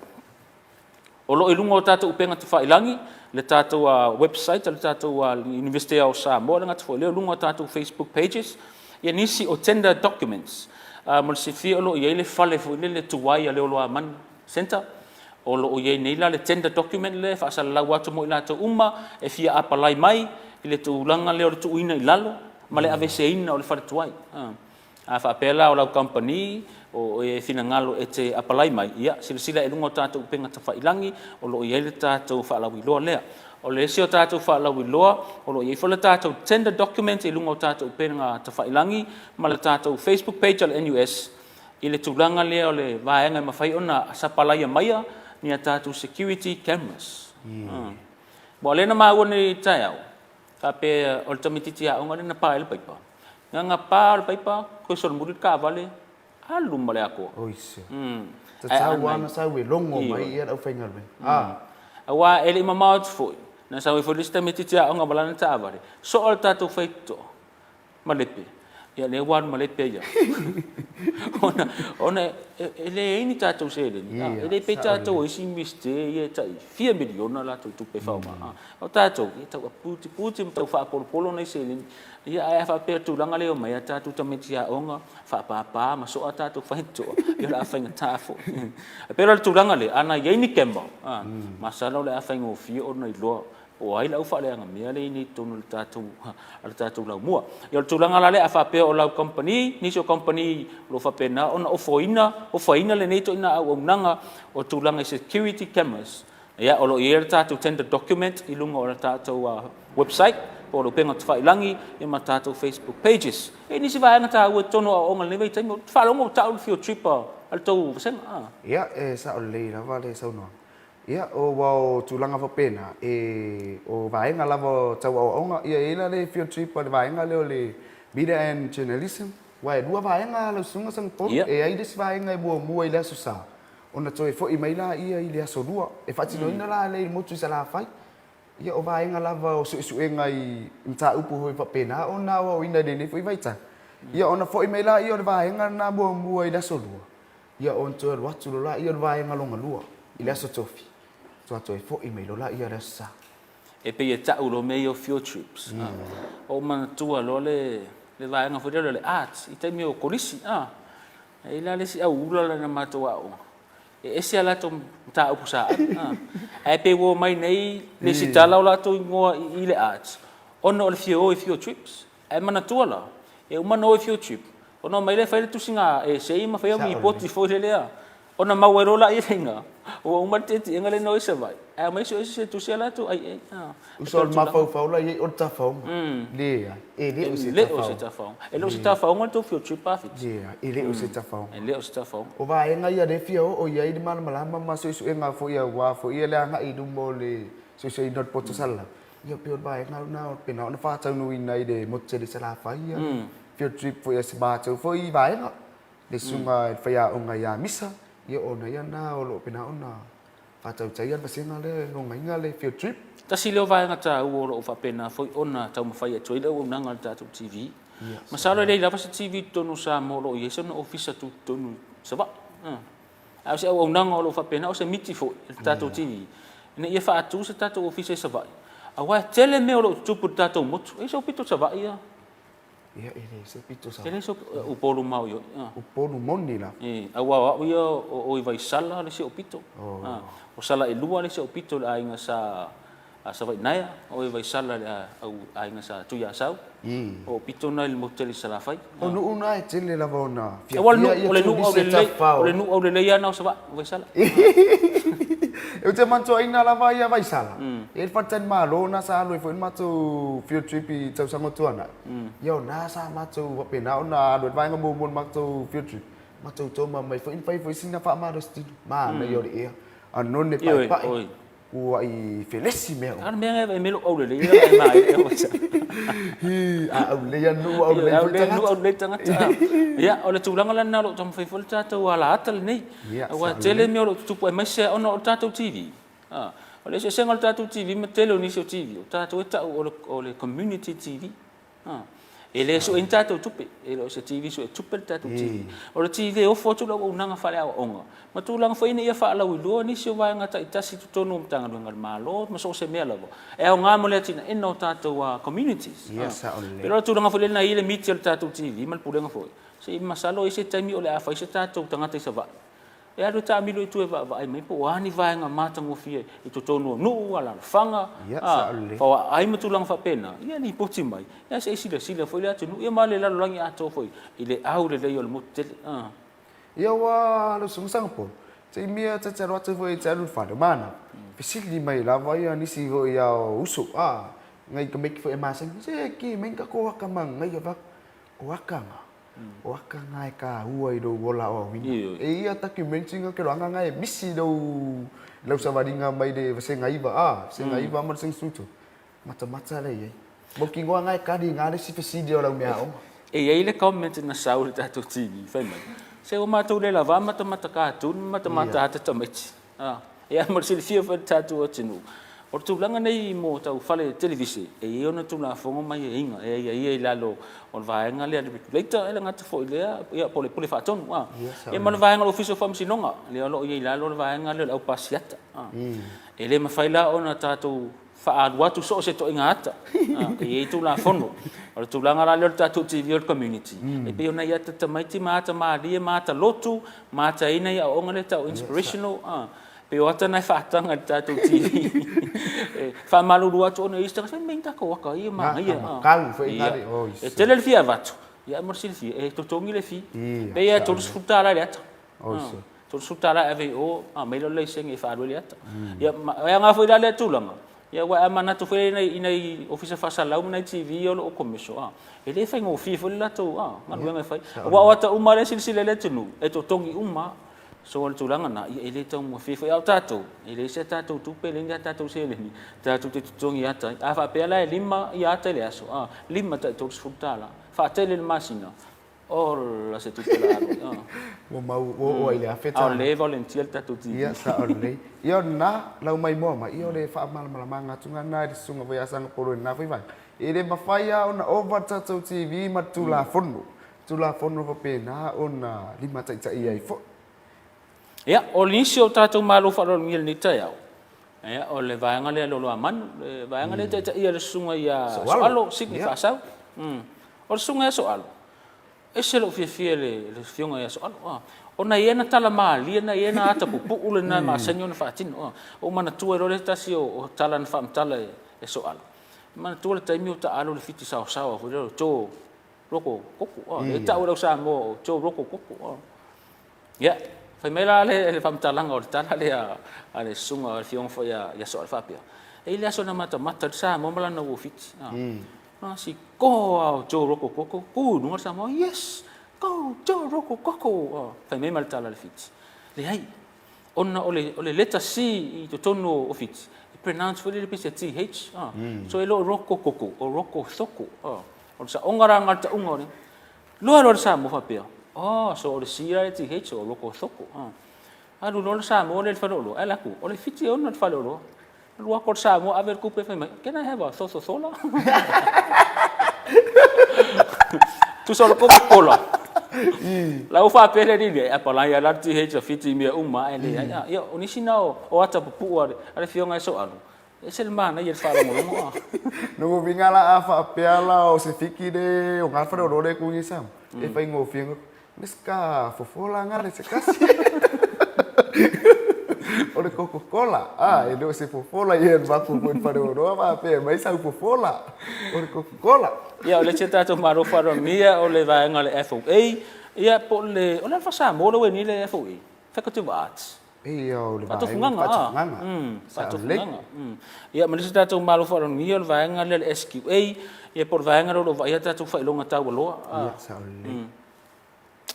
O lo o i luga o tatou upega tafailagi, le tatou website a le tatou Iunivesite o Samoa, e le gata foi i lea, o luga o tatou Facebook pages, ia nisi o tender documents. Mo le silafia o lo o i ai le fale foi lele tuai a Leoloamani Centre, o lo o i ai nei la le tender document lea e faasalalau atu mo i latou uma e fia apalai mai i le tulaga lea o le tuuina i lalo ma le aveeseina o le fale tuai. A faapea la o lau kamupani o e finagalo e te apalai mai, ia, silasila i luga o tatou upega tafailagi o lo o i ai le tatou faalauiloa lea. O le isi o tatou faalauiloa, o lo o i ai foi le tatou tender document i luga o tatou upega tafailagi ma le tatou Facebook page a le NUS i le tulaga lea o le vaega e mafai ona sapalaia maia ni a tatou security cameras. Aua o lea na maua nei i le taeao, Faapea o le tamaitiiti aoga lea na pa ai le paipa. Gagapa o le paipa, toe solomuli le taavale, alu ma le atoa. Oi se. Tatau lava ona sau e logo mai ia le aufaigaluega. Aua e le i mamao atu foi, na sau ai foi le isi tamaitiiti aoga ma lana taavale, soa le tatou faitotoa. Malepe, ia lea ua alu malepe ai lava. Ona, ona e leai ni tatou seleni, e le pei tatou o isi Iunivesite ia e tai fia miliona latou tupe e faaaoga. O tatou, ia e tau aputiputi ma tau faapolopolo nai seleni. Ia ae a faapea o le tulaga lea e omai a tatou tamaiti aoga, faapapa ma soa tatou faitotoa, ia o le a faigata foi. E pei la o le tulaga lea, ana i ai ni camera, masalo o le a faigofie ona iloa Po o ai le au faaleaga mea lea e i ai nei i totonu o le tatou, a le tatou laumua. Ia o le tulaga la lea, a faapea o lau kamupani, nisi o kamupani o lo o faapena ona ofoina, ofaina lenei ituaiga auaunaga o tulaga i security cameras, ia o lo o i ai le tatou tender document i luga o le tatou website po o le upega tafailagi ia ma tatou Facebook pages. E i ai nisi vaega taua i totonu o aoaoga i lenei vaitaimi, ou te faalogo ua tau le field trip a le tou vasega. Ia, e sao lelei lava le saunoaga. Ia, o, ua o tulaga faapena, e, o vaega lava o tau aoaoga, ia e i ai la le field trip a le vaega lea o le Media and Journalism, aua e lua vaega lau Susuga Sagapolu, e i ai le isi vaega e muamua i le Aso Sa, ona toe foi mai laia i le Aso Lua. E faatinoina la lea i le motu i Salafai. Ia, o vaega lava o suesuega i mataupu foi faapena ona aoaoina i lenei foi vaitau. Ia, ona foi mai laia o le vaega lena muamua i le Aso Lua, Ia ona toe alu atu loa laia o le vaega lona lua i le Aso Tofi, faatoa toe foi mai loa laia i le Aso Sa. E pei e tau loa mea ia o field trips. Ua ou manatua loa le vaega foi lea o le arts i taimi o kolisi. E i ai la le isi auula la na matou aooga, e ese a latou mataupu sa ave. Ae pei ua omai nei lesitala o latou igoa i le arts ona o le fia o i field trips. Ae manatua la, e uma ona o i field trip, ona omai lea fai le tusiga essay ma fai au lipoti foi lele ona maua ai loa laia le iga, ua uma le tietiega lea na o i Savaii, ae omai sue se tusi a latou IA. Uso o le mafaufau la i ai o le tafaoga. Leai, e le o se tafaoga. E le o se tafaoga. E le o se tafaoga le tou field trip a Fiti. Leai, e le o se tafaoga. E le o se tafaoga. O vaega ia lea e fia oo i ai le malamalama ma suesuega foi aua foi le agai i luma o le suesueina o le poto salalau. Ia pei o le vaega lena o pena ona faataunuuina i le motu tele i Salafai ia field trip foi a si matou foi vaega le susuga i le faiaoga ia Misa ia ona ia lena o lo o pena ona faatautaia le vasega lea e logaina le field trip. Tasi lea o vaega taua o lo o faapena foi ona taumafai atu ai le auaunaga a le tatou TV. Masalo e leai lava se TV i totonu o Samoa o lo o i ai sona ofisa tutotonu i Savaii. A o se auaunaga o lo o faapena, o se miti foi i le tatou TV, ina ia faatu se tatou ofisa i Savaii, aua e tele mea o lo o tutupu i le tatou motu. E i ai sou pito Savaii ia? Ia, e leai se pito Savaii. E leai sou Upolu maoioi. Upolu moni lava. E, aua o au ia o i Vaisala le isi ou pito. O Salailua le isi ou pito i le aiga sa A Savaii naea, o e Vaisala le au aiga sa Tuiasau, o pito na i le motu tele i Salafai. O nuu na e tele lava ona fiafia ia turisi e tafafao. O le nuu aulelei lava na o Savaii, o Vaisala. Ou te manatuaina lava ia Vaisala, e i ai le faletalimalo na sa alu ai foi le matou field trip i tausaga ua tuanai, ia o na sa matou faapena ona alu ai le vaega muamua o le matou field trip, matou toma mai foi ma fai foi sina faamalositino, manaia o le ea, anone paepae. Ua i felesi mea uma. A o le mea lena e mea lou aulelei ia e maea ua sa. Hi, a aulelei lava nuu, aulelei foi tagata. Aulelei tagata. Ia, o le tulaga la lena o lo o taumafai foi le tatou alaata lenei. Aua e tele mea o lo o tutupu aemaise ona o le tatou TV. O le eseesega o le tatou TV ma le tele o nisi o TV, o tatou e tau o le community TV. E le sue ni tatou tupe, e le o se TV sue tupe le tatou TV. O le TV e ofo atu le auaunaga faaleaoaoga ma tulaga foi ina ia faalauiloa nisi o vaega taitasi i totonu o Matagaluega a le Malo ma so o se mea lava e aoga mo le atinaeina o tatou communities. Ia, sao lelei. Pei o le tulaga foi lea na i ai le miti a le tatou TV ma le Pulega foi, se i masalo e i ai se taimi o le a fai se tatou tagata i Savaii E alu e taamilo i tua e vaavaai mai po o a ni vaega matagofie i totonu o nuu, alaalafaga, a, faoaai ma tulaga faapena, ia lipoti mai, ia se i silasila foi le atunuu, ia ma le lalolagi atoa foi i le aulelei o le motu tele. A. Ia ua alu susuga Sangapore, taimi ia ta te alu atu foi te alu i le fale, mana, fesili mai lava ia nisi foi a o uso, a, ngai tamaiti foi e masani, se ki mai ni tatou aka manaia vak, o aka nga. O aka nga e kāua i lou ola aoaoina. E ia taki mention ke roanga nga e misi lou lau savaliga mai le vasenga iva a, vasenga iva ma le vasenga 13. Matamata lea i ai. Mautinoa nga e kali nga le isi fesili o lau mea aoga. E i ai le comment na sau i le tatou TV, fai mai, se ua matou le lava matamata cartoon ma matamata ata tamaiti. A, e ai mo le silafia foi e le tatou atunuu, o le tulaga nei mo tau fale televise, e i ai ona Tulafono ma aiaiga e aiaia i lalo o le vaega lea a le Regulator, e le gata foi i lea, ia, po o le Pule Faatonu, a. Ia ma le vaega o le Ofisa o Faamasinoga, lea o lo o i ai i lalo le vaega lea o le au pasiata, a. E le mafai la ona tatou faaalu atu so o se ituaiga ata, e i ai Tulafono. O le tulaga la lea o le tatou TV o le community, e pei o nai ata tamaiti ma ata malie ma ata lotu ma ataina i aoaoga lea e tau inspirational, pei o ata na e faataga i le tatou TV. E faamalulu atu ona e i ai isi tagata, fai mai ni tatou ata ia e manaia. E tele le fia avatu, ae mo le silafia, e totogi le fee. Pei lava e $30 i le ata. $30 e ave i o, aumai lea o le laisene e faaalu ai le ata. Ia, e aoga foi la lea tulaga, ia aua a manatu foi lea i nai ofisa faasalalau ma nai TV ia o lo o commercial, a, e le faigofie foi le latou galuega e fai. Aua o ata uma lava lea e silasila i ai le atunuu, e totogi uma lava. So o le tulaga lena, ia e le taugofie foi. A o tatou, e leai se tatou tupe, leai ni a tatou seleni tatou te totogi ata ai. A faapea la e lima ia ata i le aso, a, lima tai $30, faatele i le masina, ola se tupe la alu ai. Ua mau, ua oo ai i le $1,000. A o lea e volunteer le tatou TV. Ia, sao lelei. Ia o lena, lau maimoa mai, ia o le faamalamalamaga atu lena i le susuga foi ia Sagapolu i lena foi vaega. E le mafai lava ona ova le tatou TV ma le Tulafono. Tulafono faapena ona limataitaia ai foi. Ia, o nisi o tatou malo faaaloalogia i lenei taeao, ia, o le vaega lea Loloamanu, le vaega lea e taitaia e le susuga ia Soalo Sydney Faasau. O le susuga ia Soalo, ese lou fiafia i le afioga ia Soalo, ona e i ai ana tala malie, e i ai ana ata pupuu lena e masani ona faatino. Ua ou manatua ai loa lea se tasi o tala na faamatala e Soalo, e manatua le taimi o taalo le Fiti saosaoa foi lea o Joe Roko Koko, e tau e le au Samoa o Joe Roko Koko. Ia, fai mai la le faamatalaga o le tala lea a le susuga a le afioga foi ia Soala faapea, e i ai le aso na matamata ai le Samoa ma lana uo Fiti. A si ko lava o Joe Roko Koko, tu i luga le Samoa, yes, go Joe Roko Koko. Fai mai ma le tala a le Fiti, leai, ona o le leta C i totonu o Fiti, e pronounce foi lele pei se TH, so e le o Roko Koko, o Roko Soko. O le saoga la lena o le tauga o le Loa loa le Samoa faapea, oh, so o le C la le TH o Roko Soko. Alu loa le Samoa lea i le faleoloa, ae alu atu, o le Fiti e ona le faleoloa. Alu atu le Samoa ave le tupe fai mai, can I have a sososola? Tusa o le Coca-Cola. La ua faapea le alii lea, e apalai lava la le TH a Fiti i mea uma ae leai. Ia, o nisi na o ata pupuu a le afioga ia Soalu, e ese le manaia i le faalogologo. Lona uiga la a faapea la o se Fiti le o ngā faleoloa le ku i Samoa, e faigofie Miska fofola ngale se kasi. O le Coca-Cola. Ah, e le o se fofola ia e maku koe i le faleoloa faapea mai sau fofola. O le Coca-Cola. Ia, o le isi a tatou Malo faaaloalogia o le vaega o le FOA, ia po o le, o le Alofa Samoa lea ua i ai nei le FOA, Faculty of Arts. Ia, o le vaega faatufugaga. Faatufugaga. Ia, ma le isi a tatou Malo faaaloalogia o le vaega lea o le SQA, ia po o le vaega lea o lo o vaaia a tatou faailoga taualoa. Ia, sao lelei.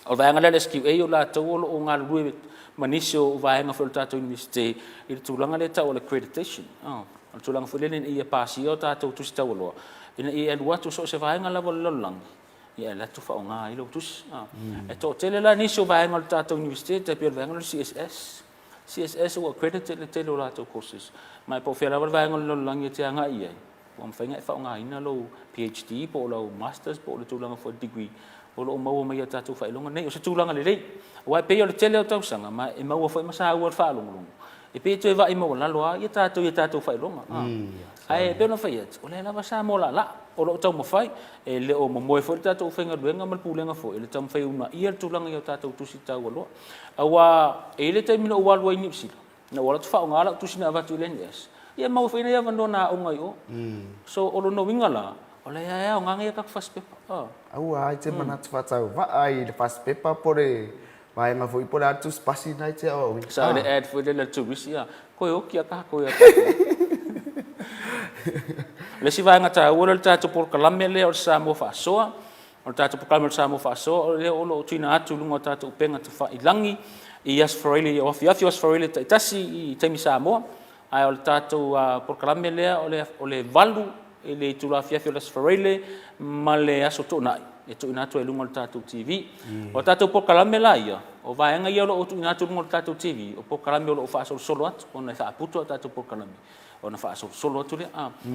O le vaega lea a le SQA o latou o lo o galulue ma nisi o vaega foi o le tatou Iunivesite i le tulaga lea e tau o le accreditation. O le tulaga foi lele ina ia pasia o tatou tusi taualoa, ina ia e alu atu so o se vaega lava o le lalolagi, ia e alu atu faaaoga ai lau tusi. E toatele la nisi o vaega o le tatou Iunivesite, tai pei o le vaega lea o le CSS. CSS ua accredited le tele o latou courses, ma e po o fea lava le vaega o le lalolagi e te agai i ai, Ua mafai ona e faaaogaina lou PHD po o lau Masters po o le tulaga foi degree o lo o maua mai i a tatou faailoga nei. O se tulaga lelei, aua e pei o le tele o tausaga ma e maua foi ma saua le faalogologo, e pei e toe vaai maualalo lava ia tatou i a tatou faailoga. Ae pei ona fai atu, o lea lava sa mo laalaa, o lo o taumafai, e le o momoe foi le tatou aufaigaluega ma le Pulega foi i le taumafai e uunaia le tulaga i a tatou tusi taualoa. Aua e i ai le taimi na ou alu ai i Niu Sila, Na ou alu atu faaaoga lau tusi na avatu i le NUS, ia maua foi nai avanoa na aoga i o. So, o lona uiga la, o lea e aoga nai a tatou fasipepa. Aua ai te manatu faatauvaa i le fasipepa po o le vaega foi po o le a le tusi pasi lena e te aoaoina. Sa o le ad foi lele a le tourist, ia, toe oki a tatou ia tatou. O le isi vaega taua lea o le tatou polokalame lea o le Samoa Faasoa, O le tatou Polokalame o le Samoa Faasoa, o lea o lo o tuuina atu i luga o tatou upega tafailagi i Aso Faraile, o afiafi o Aso Faraile taitasi i taimi Samoa, ae o le tatou polokalame lea o le o le 8 i le itula afiafi o le Aso Faraile ma le Aso Toonai e tuuina atu ai i luga o le tatou TV. O tatou polokalame la ia, o vaega ia o lo o tuuina atu i luga o le tatou TV, o polokalame o lo o faasolosolo atu ona e faaputu a tatou polokalame. ona faasolosolo atu lea.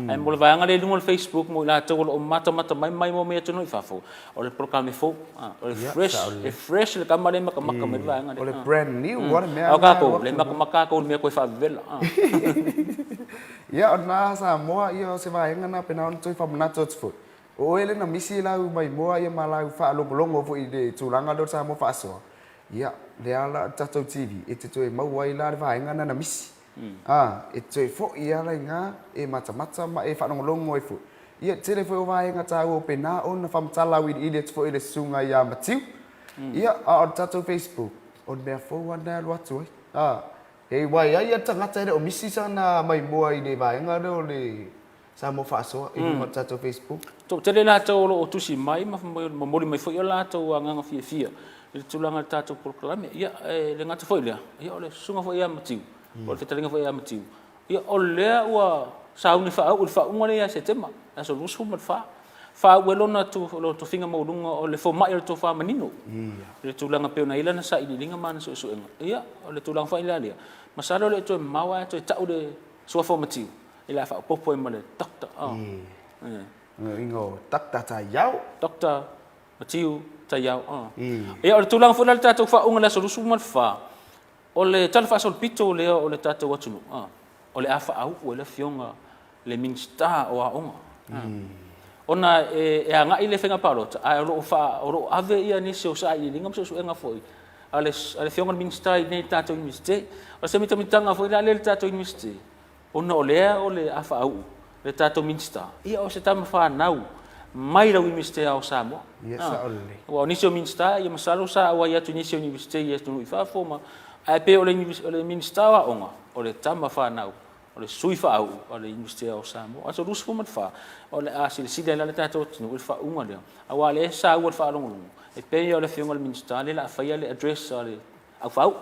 Ae mo le vaega lea i luga o le Facebook mo i latou o lo o matamata mai ma maimoa mai atunuu i fafo, o le polokalame fou, o le fresh, e fresh le tama lea e matamata mai le vaega lea. O le brand new lava le mea. A o tatou, o lea e matamata tatou i le mea toe faavevela. Ia, o lena Samoa, ia o se vaega lena pena ona toe faamanatu atu foi. O oe lea na misi lau maimoa ia ma lau faalogologo foi i le tulaga lea o le Samoa faasoa, ia, lea la o le tatou TV, e te toe maua ai la le vaega lena na misi. Ā, e toe foi ala i ngā e matamata ma e faalogologo ai foi. Ia, tele foi o vaega tāua o pēnā ona whamatala auiliili atu foi i le susuga iā Matiu. Ia, a o le tatou Facebook, o le mea fou lava lena e alu atu ai. Ā, e wai ai ia le tagata e le o misi sana maimoa i le vaega lea o le. Samoa Faasoa i luga o le tatou Facebook. Toatele latou o lo o tusi mai ma momoli mai foi o latou agaga fiafia i le tulaga o le tatou polokalame. Ia, e le gata foi i lea, ia o le susuga foi ia Matiu, po o le fetalaiga foi ia Matiu, ia o lea ua sauni faauu i le faauuga lea ia Setema, le aso 24, faauu ai lona tofiga maualuga o le fomai o le tofa manino i le tulaga pei ona i ai lana sailiiliga ma ana suesuega. Ia, o le tulaga foi la lea, masalo e le o toe mamao ae toe tau le suafa o Matiu e le a faaopoopo ai ma le Doctor. Uiga o Doctor Taiao. Doctor Matiu Taiao. Ia, o le tulaga foi la i le tatou faauuga i le aso 24, o le Tala Faasolopito lea o le tatou atunuu, o le a faauu ai le Afioga i le Minisita o Aoga. Ona e agai le faiga palota, ae o lo o, faa, o lo o ave ia nisi o sailiiliga ma suesuega foi a le Afioga i le Minisita i inei i le tatou Iunivesite. O se mitamitaga foi la lea i le tatou Iunivesite, Ona o lea o le a faauu le tatou Minisita, ia o se tama fanau mai lau Iunivesite Ao o Samoa. Ia, sao lelei. Aua o nisi o Minisita, ia masalo sa auai atu i nisi o Iunivesite i atunuu i fafo ma, ae pei o le, o le Minisita o Aoga, o le tama fanau, o le sui faauu a le Iunivesite Ao o Samoa. Aso 24, o le a silasila ai la le tatou atunuu i le faauuga lea, aua o lea e saua i le faalogologo, e pei o le Afioga i le Minisita lea o le a faia le address a le aufaauu,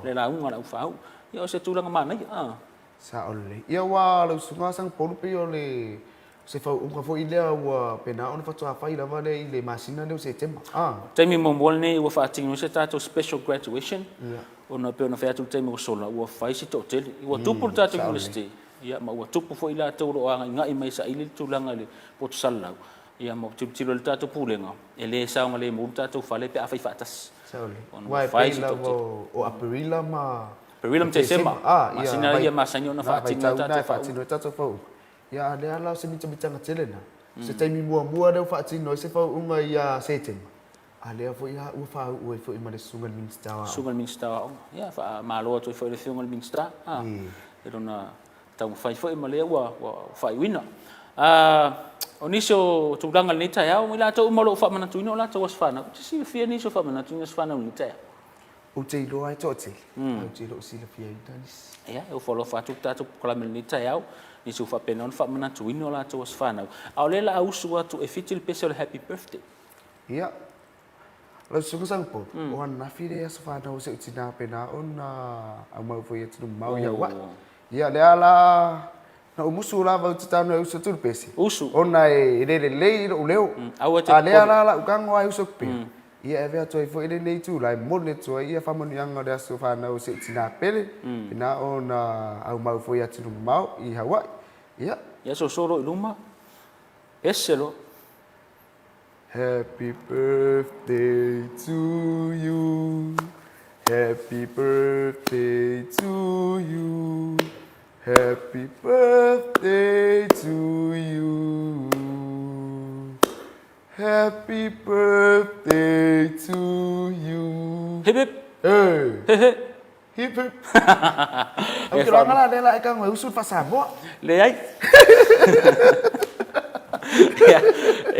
le lauga a le aufaauu. Ia o se tulaga manaia. A. Sao lelei. Ia aua lau susuga Sagapolu pei o le se faauuga foi lea ua pena ona faatoa fai lava lea i le masina lea o Setema. A. Taimi muamua lenei ua faatino ai se tatou special graduation ona e pei ona fai atu i le taimi ua sola ua fai si toatele. Ua tupu le tatou Iunivesite ia ma ua tupu foi i latou o lo o agaigai mai e saili le tulaga i le poto salalau. Ia ma tilotilo i le tatou Pulega, e le saogalemu le tatou fale pe a fai faatasi. Sao lelei. Aua e pei lava o Aperila ma Aperila ma Tesema, masina ia e masani ona faatino ai tatou faatino ai tatou faauuga. Ia a o lea la o se mitamitaga tele lena. O se taimi muamua lea ua faatino ai se faauuga ia Setema, a lea foi la ua faauu ai foi ma le Susuga i le Minisita o Aoga. Susuga i le Minisita o Aoga. Ia faamalo atu ai foi i le Afioga i le Minisita i lona taumafai foi ma lea ua faaiuina. O nisi o tulaga i lenei taeao, o i latou uma o lo o faamanatuina o latou aso fanau. E te silafia nisi o faamanatuina aso fanau i lenei taeao? Ou te iloa e toatele, ae ou te le o silafiaina nisi. Ia, e ofo alofa atu le tatou polokalame i lenei taeao, nisi ua faapena ona faamanatuina o latou aso fanau. A o lea o le a usu atu e fiti le pese o le happy birthday. Ia, Lau Susuga Sagapolu, o ananafi le aso fanau o si ou tina pena ona aumau foi i atunuu mamao i Hawaii. Ia lea la na ou musu lava ou te tago e usu atu le pese. Usu. Ona e le lelei lou leo. Aua te A lea la lau tago lava e usu atu pea. Ia e ave atu ai foi lenei itula e momoli atu ai ia faamanuiaga o le aso fanau o si ou tina pele, pena ona aumau foi i atunuu mamao i Hawaii. Ia. Ia soso loa i luma, ese loa. Happy birthday to you Happy birthday to you Happy birthday to you Happy birthday to you Hip hip Hey He he Hip hip. Ou te roanga la lea la e tago e usu le faa-Samoa. Leai.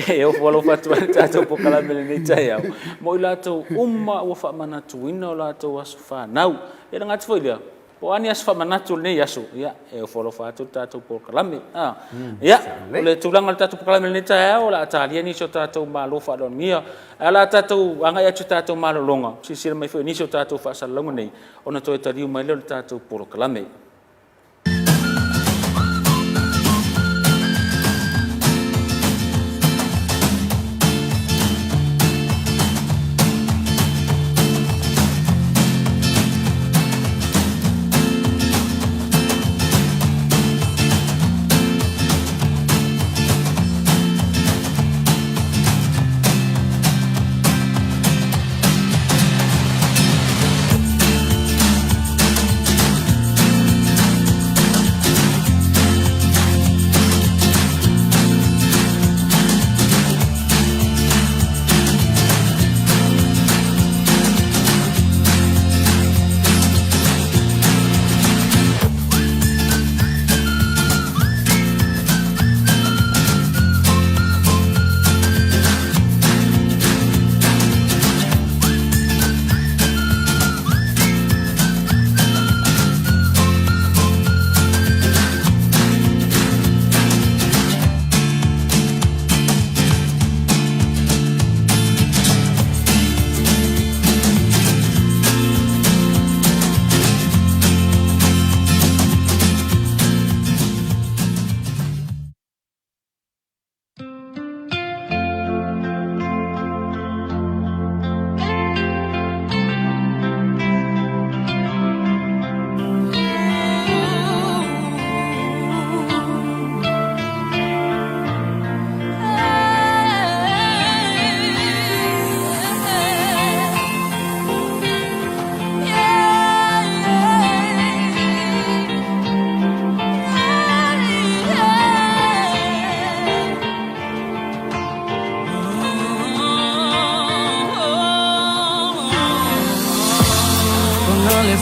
E ofo alofa atu ai le tatou polokalame i lenei taeao mo i latou uma ua faamanatuina o latou aso fanau. E le gata foi i lea, po o a ni aso faamanatu o lenei aso, ia, e ofo alofa atu le tatou polokalame. Ia, o le tulaga o le tatou polokalame i lenei taeao, o le a talia nisi o tatou malo faaaloalogia. Ae o le a tatou agai atu i tatou malologa, silasila mai foi i nisi o tatou faasalalauga nei, ona toe taliu mai lea o le tatou polokalame.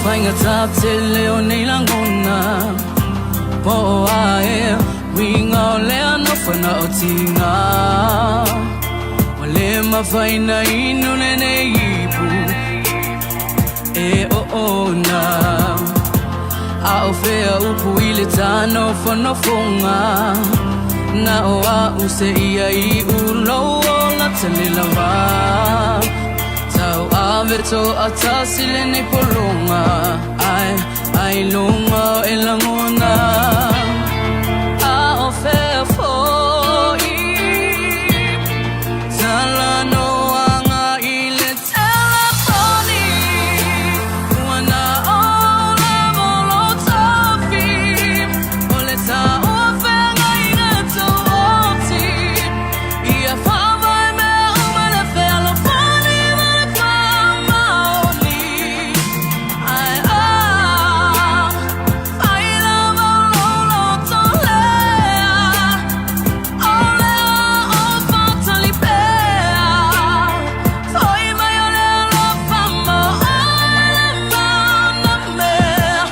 faigata tele o nei lagona Po o a ea uiga o lea nofo na o tiga Ua le mafai ona inu lenei ipu e oona A o fea upu i le ta nofonofoga Na o a'u seia iu lou ola tele lava Tauave to'atasi lenei pologa Ae ailoga e lagona A o fea fo'i Talanoaga i le telefoni Ua na o lava lou tofi O le taua feagaiga tuoti Ia faavae mea uma le fealofani ma le faamaoni Ae a fai lava lou loto lea O lea o faatali pea Foi mai o le alofa mo oe le mana mea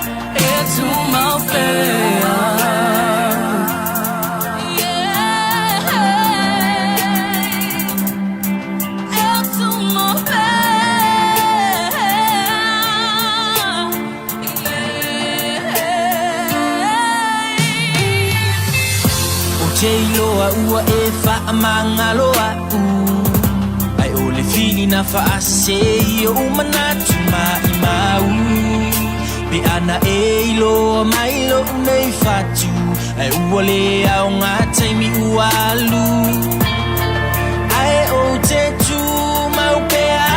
E tumau pea Yeah E tumau pea Yeah Ou te iloa ua e faamagalo a'u Ae o le filina faasese i o'u manatu maimau Pe ana e iloa mai lo'u nei fatu Ae ua le aoga taimi ua alu Ae ou te tumau pea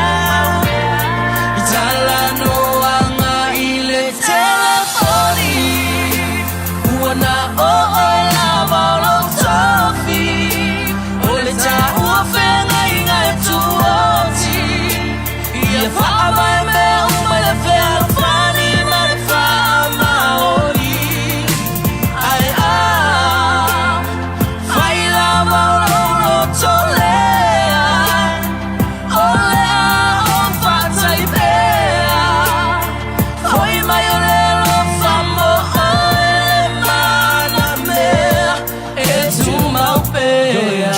I talanoaga i le telefoni Ua na o oe lava o lou tofi O le taua feagaiga e tuoti Ia faavae mea uma i le fealofani ma le faamaoni Ae a fai lava o lou loto lea O lea o faatali pea Foi mai o le alofa mo oe le mana mea E tumau pea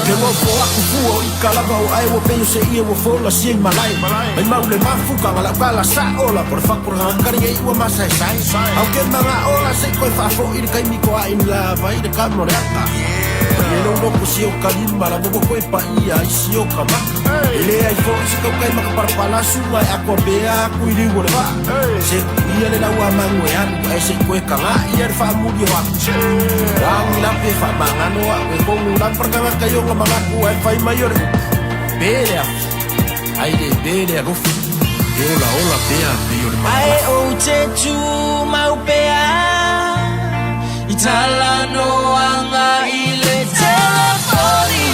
Te nofo aku fua o ika lava o ae ua pei o se ie ua folasia i malae Mai mau le mafukaga lau kala sa'o la po le fakuraga kari e ua masaesae Au ke maga ola se i koe faafo'i le kaimi ko a'i lava i le kama o le ata E lou loko si o ka lima la ua koe paia ai si o ka maka E le ai fo'i se kaukai ma ka palapala suga e akoa pea aku i liu o le vaa Se ia le lau a magu e alu ae se i koe kaga'i ia le faamuli o aku Lagi lape faamagano a'u e kogu laparagagaka i oga magaku ae fai mai o le upu Pe le afi ai le pe le alofi E olaola pea pei o le Ae malalafi ou te tumau pea I talanoaga i le telefoni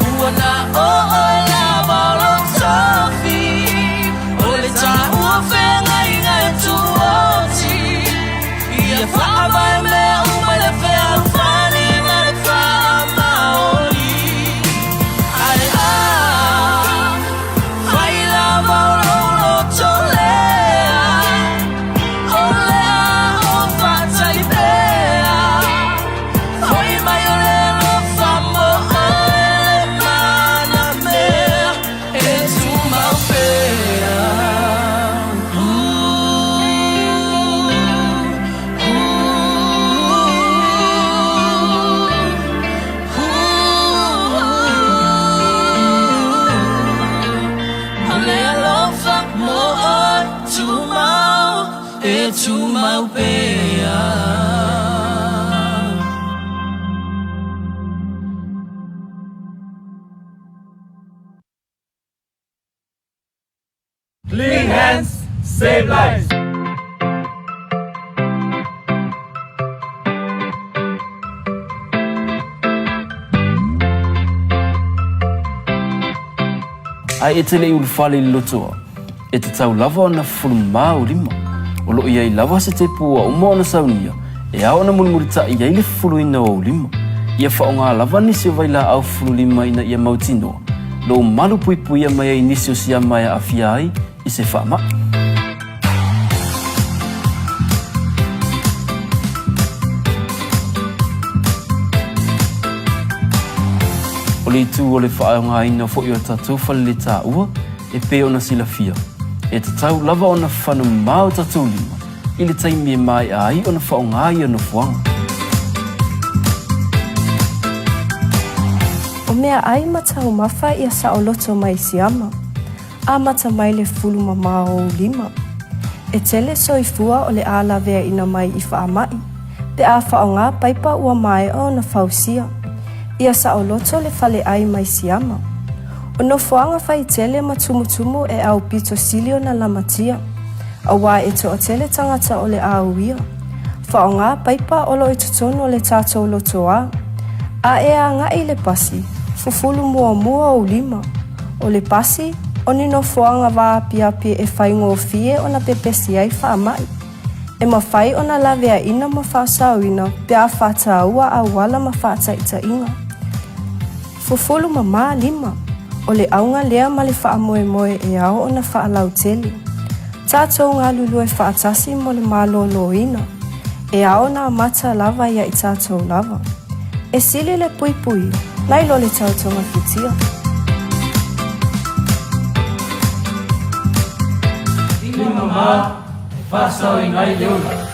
Ua na o oe lava o lou tofi O le taua feagaiga e tuoti Ia faavae mea uma i le fealofani ma le faamaoni Ae a fai lava o lou loto lea O lea o faatali pea Foi mai o le alofa mo oe le mana mea E tumau pea O le alofa mo oe tumau E tumau pea Clean hands, save lives. Ae e te le i ulufale i le lotoa, e tatau lava ona fufulu mamā ou lima. O lo o i ai lava se tepu ua uma ona saunia e ao ona mulimulitaʻi ai le fufuluina o ou lima. Ia faaaoga lava nisi o vailaau fufulu lima ina ia mautinoa lou malu puipuia mai ai nisi o siama e aafia ai i se faamai. O le itu o le faaaogaina foi o tatou faleletaua e pei ona silafia, e tatau lava ona fafana mamao tatou lima i le taimi e maea ai ona faaaoga ia nofoaga. O meaai ma taumafa ia saoloto mai Siama, amata mai le fulu mamao o ou lima. E tele soifua o le a laveaina mai i faamai, pe a faaaoga paipa ua maea ona fausia. Ia saoloto le faleai mai Siama. O nofoaga faitele ma tumutumu e aupito sili ona lamatia, aua e toatele tagata o le a uia. Faaaoga paipa o lo o i totonu o le tatou lotoa. A e agai i le pasi, fufulu muamua ou lima. O le pasi, o ni nofoaga vaapiapi e faigofie ona pepesi ai faamai. E mafai ona laveaina ma faasaoina pe a faataua auala ma faataitaiga. Fufulu mamā lima. O le auga lea ma le faamoemoe e ao ona faalautele. Tatou galulue faatasi mo le malōlōina. E ao ona amata lava ia i tatou lava. E sili le puipuia, nai lo le tau togafitia. Lima mamā e faasaoina ai le ola.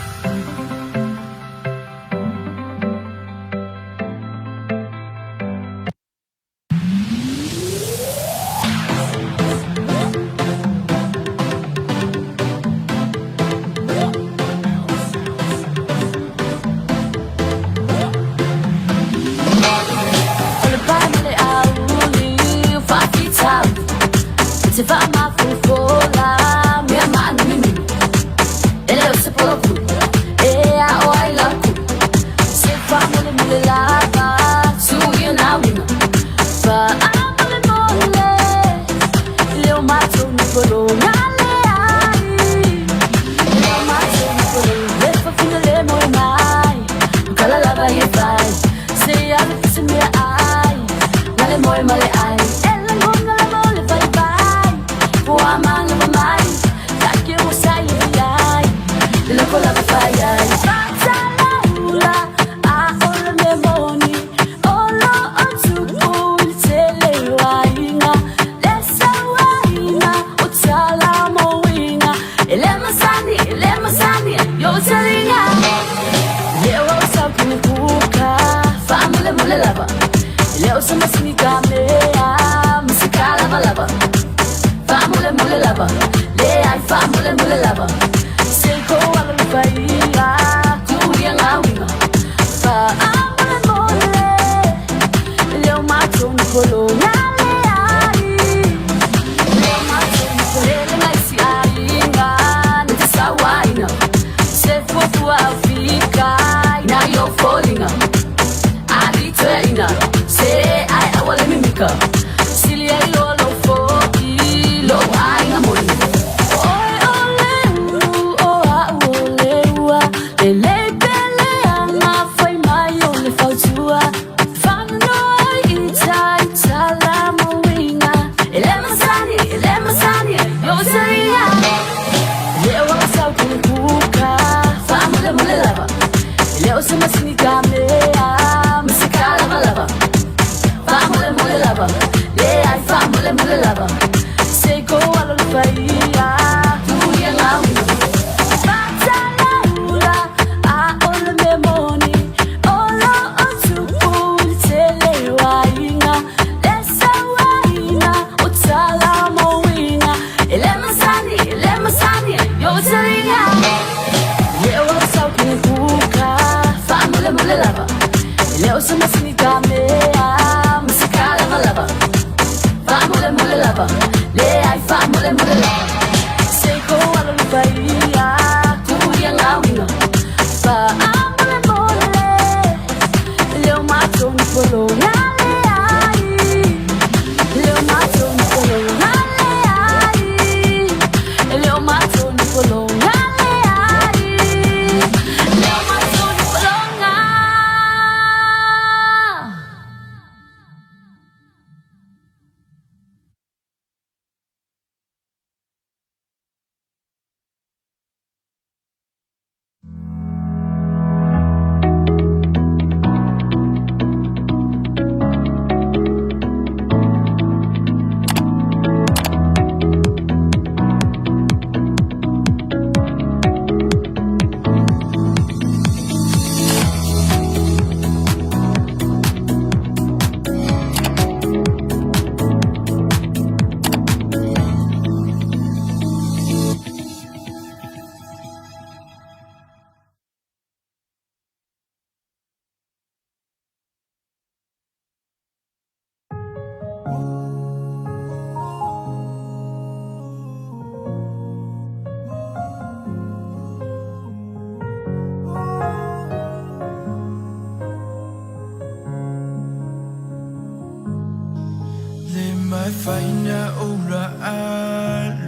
ou laalofia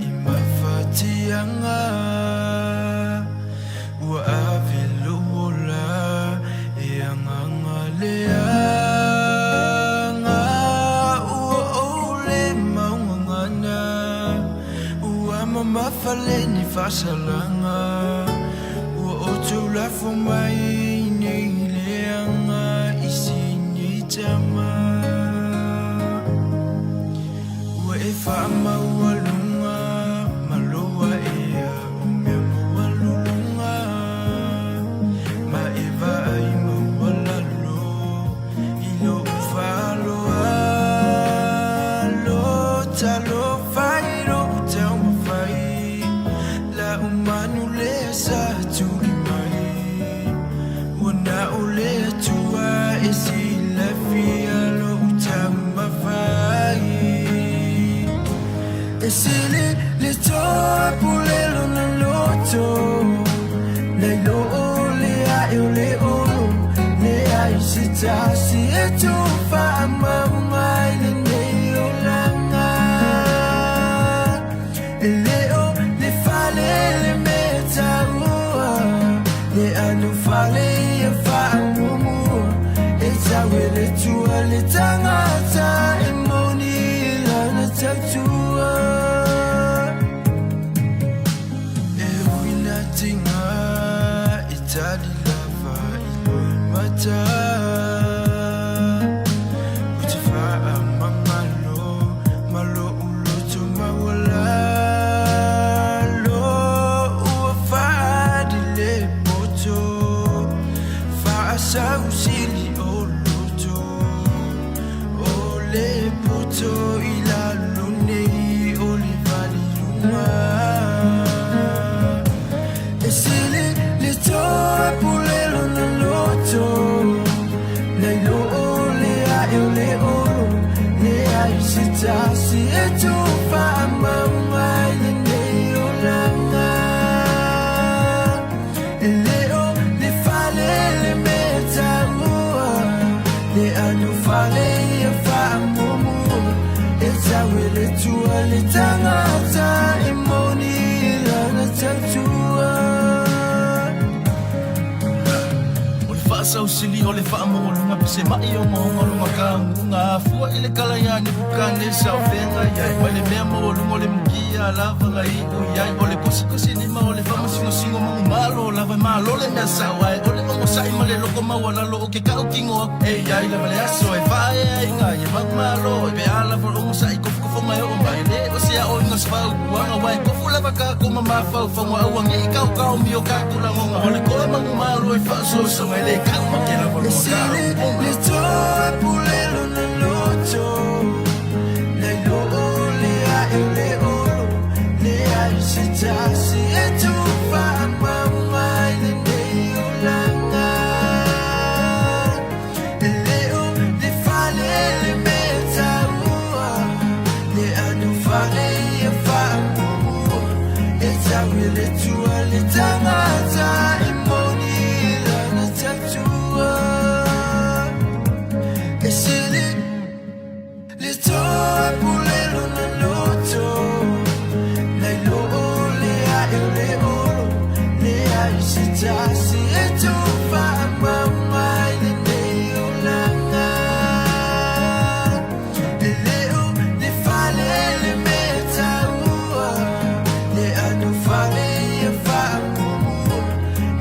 i mafatiaga, Ua ave lou ola e agaga leaga, Ua ou le maugagana, ua mamafa lenei faasalaga, Ua outou lafo mai nei leaga i sini tama. Ua e faamaualuga ma lou aea o mea maualuluga, Ma e vaai maualalo i lou faaaloalo. Talofa i lou taumafai, lau manu lea sa tuli mai. Ua na o le Atua e silafia lou taumafai. E sili le toapule lona loto, nai lo le ae o le olo, leai se tasi e tuufaamauga i lenei olaga. E le o le fale le mea taua, le anofale ia faamuamua, e tau e le Atua le tagata e moni i lana tautua. E ui na tiga e tali lava i loimata, Ou te faamagalo ma lou loto maualalo, Ua faaali le poto, faasausili o loto, O le poto i lalo nei o le valiluga. E sili le toapule lona loto, nai lo le ae o le olo, leai se tasi e tuufaamauga i lenei olaga. E le o le fale le mea taua, le anofale ia faamuamua, E tau e le Atua le tagata e moni i lana tautua. O le faasausili o le faamaualuga pe se ma'i ogaoga o le gakaguga afua i le kala iā Nepukanesa o feagai ai mai le mea maualuga o le mukia lava ga iu i ai o le kosikosi lima o le faamasingosigo manumalo lava e malo le mea sa'o ae o le ogosa'i ma le loko maualalo o ke ka'u kino aku e i ai lava le aso e faaeaina ai e manumalo pe a lava o le ogosa'i kofokofoga e oo mai le o se aoina o se faaupuaga ua e kofu lava kākou ma mafaufauga aua ne i kaokaomi o kākou lagoga o le koa manumalo e faaosoosoga e le kau ma ke lava E loa sili le toapule lona loto, nai lo le ae o le olo, leai se tasi e tuufaamauga i lenei olaga. E le o le fale le mea taua, le anofale ia faamuamua, E tau e le Atua le tagata e moni i lana tautua. E sili le toapule lona loto, nai lo le ae o le olo, leai se tasi e tuufaamauga i lenei olaga. E le o le fale le mea taua, le anofale ia faamuamua,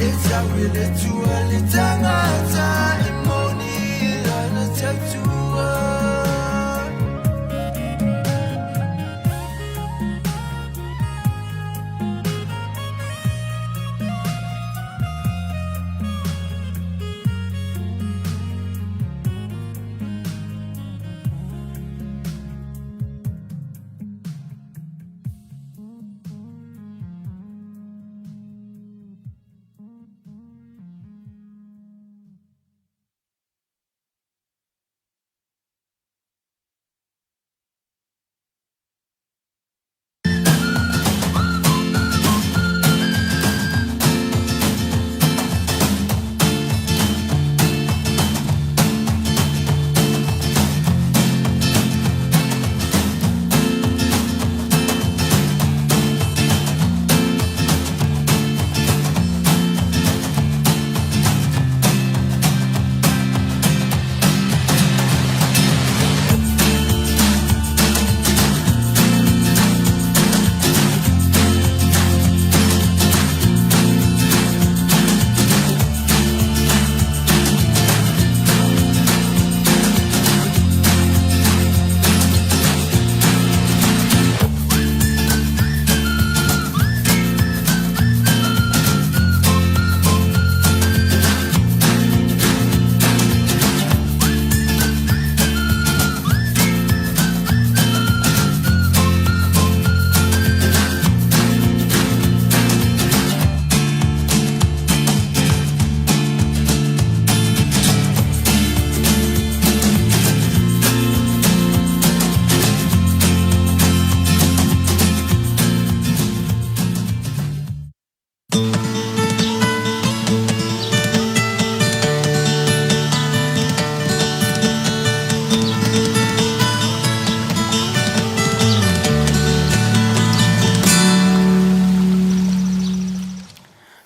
E tau e le Atua le tagata e moni i lana tautua.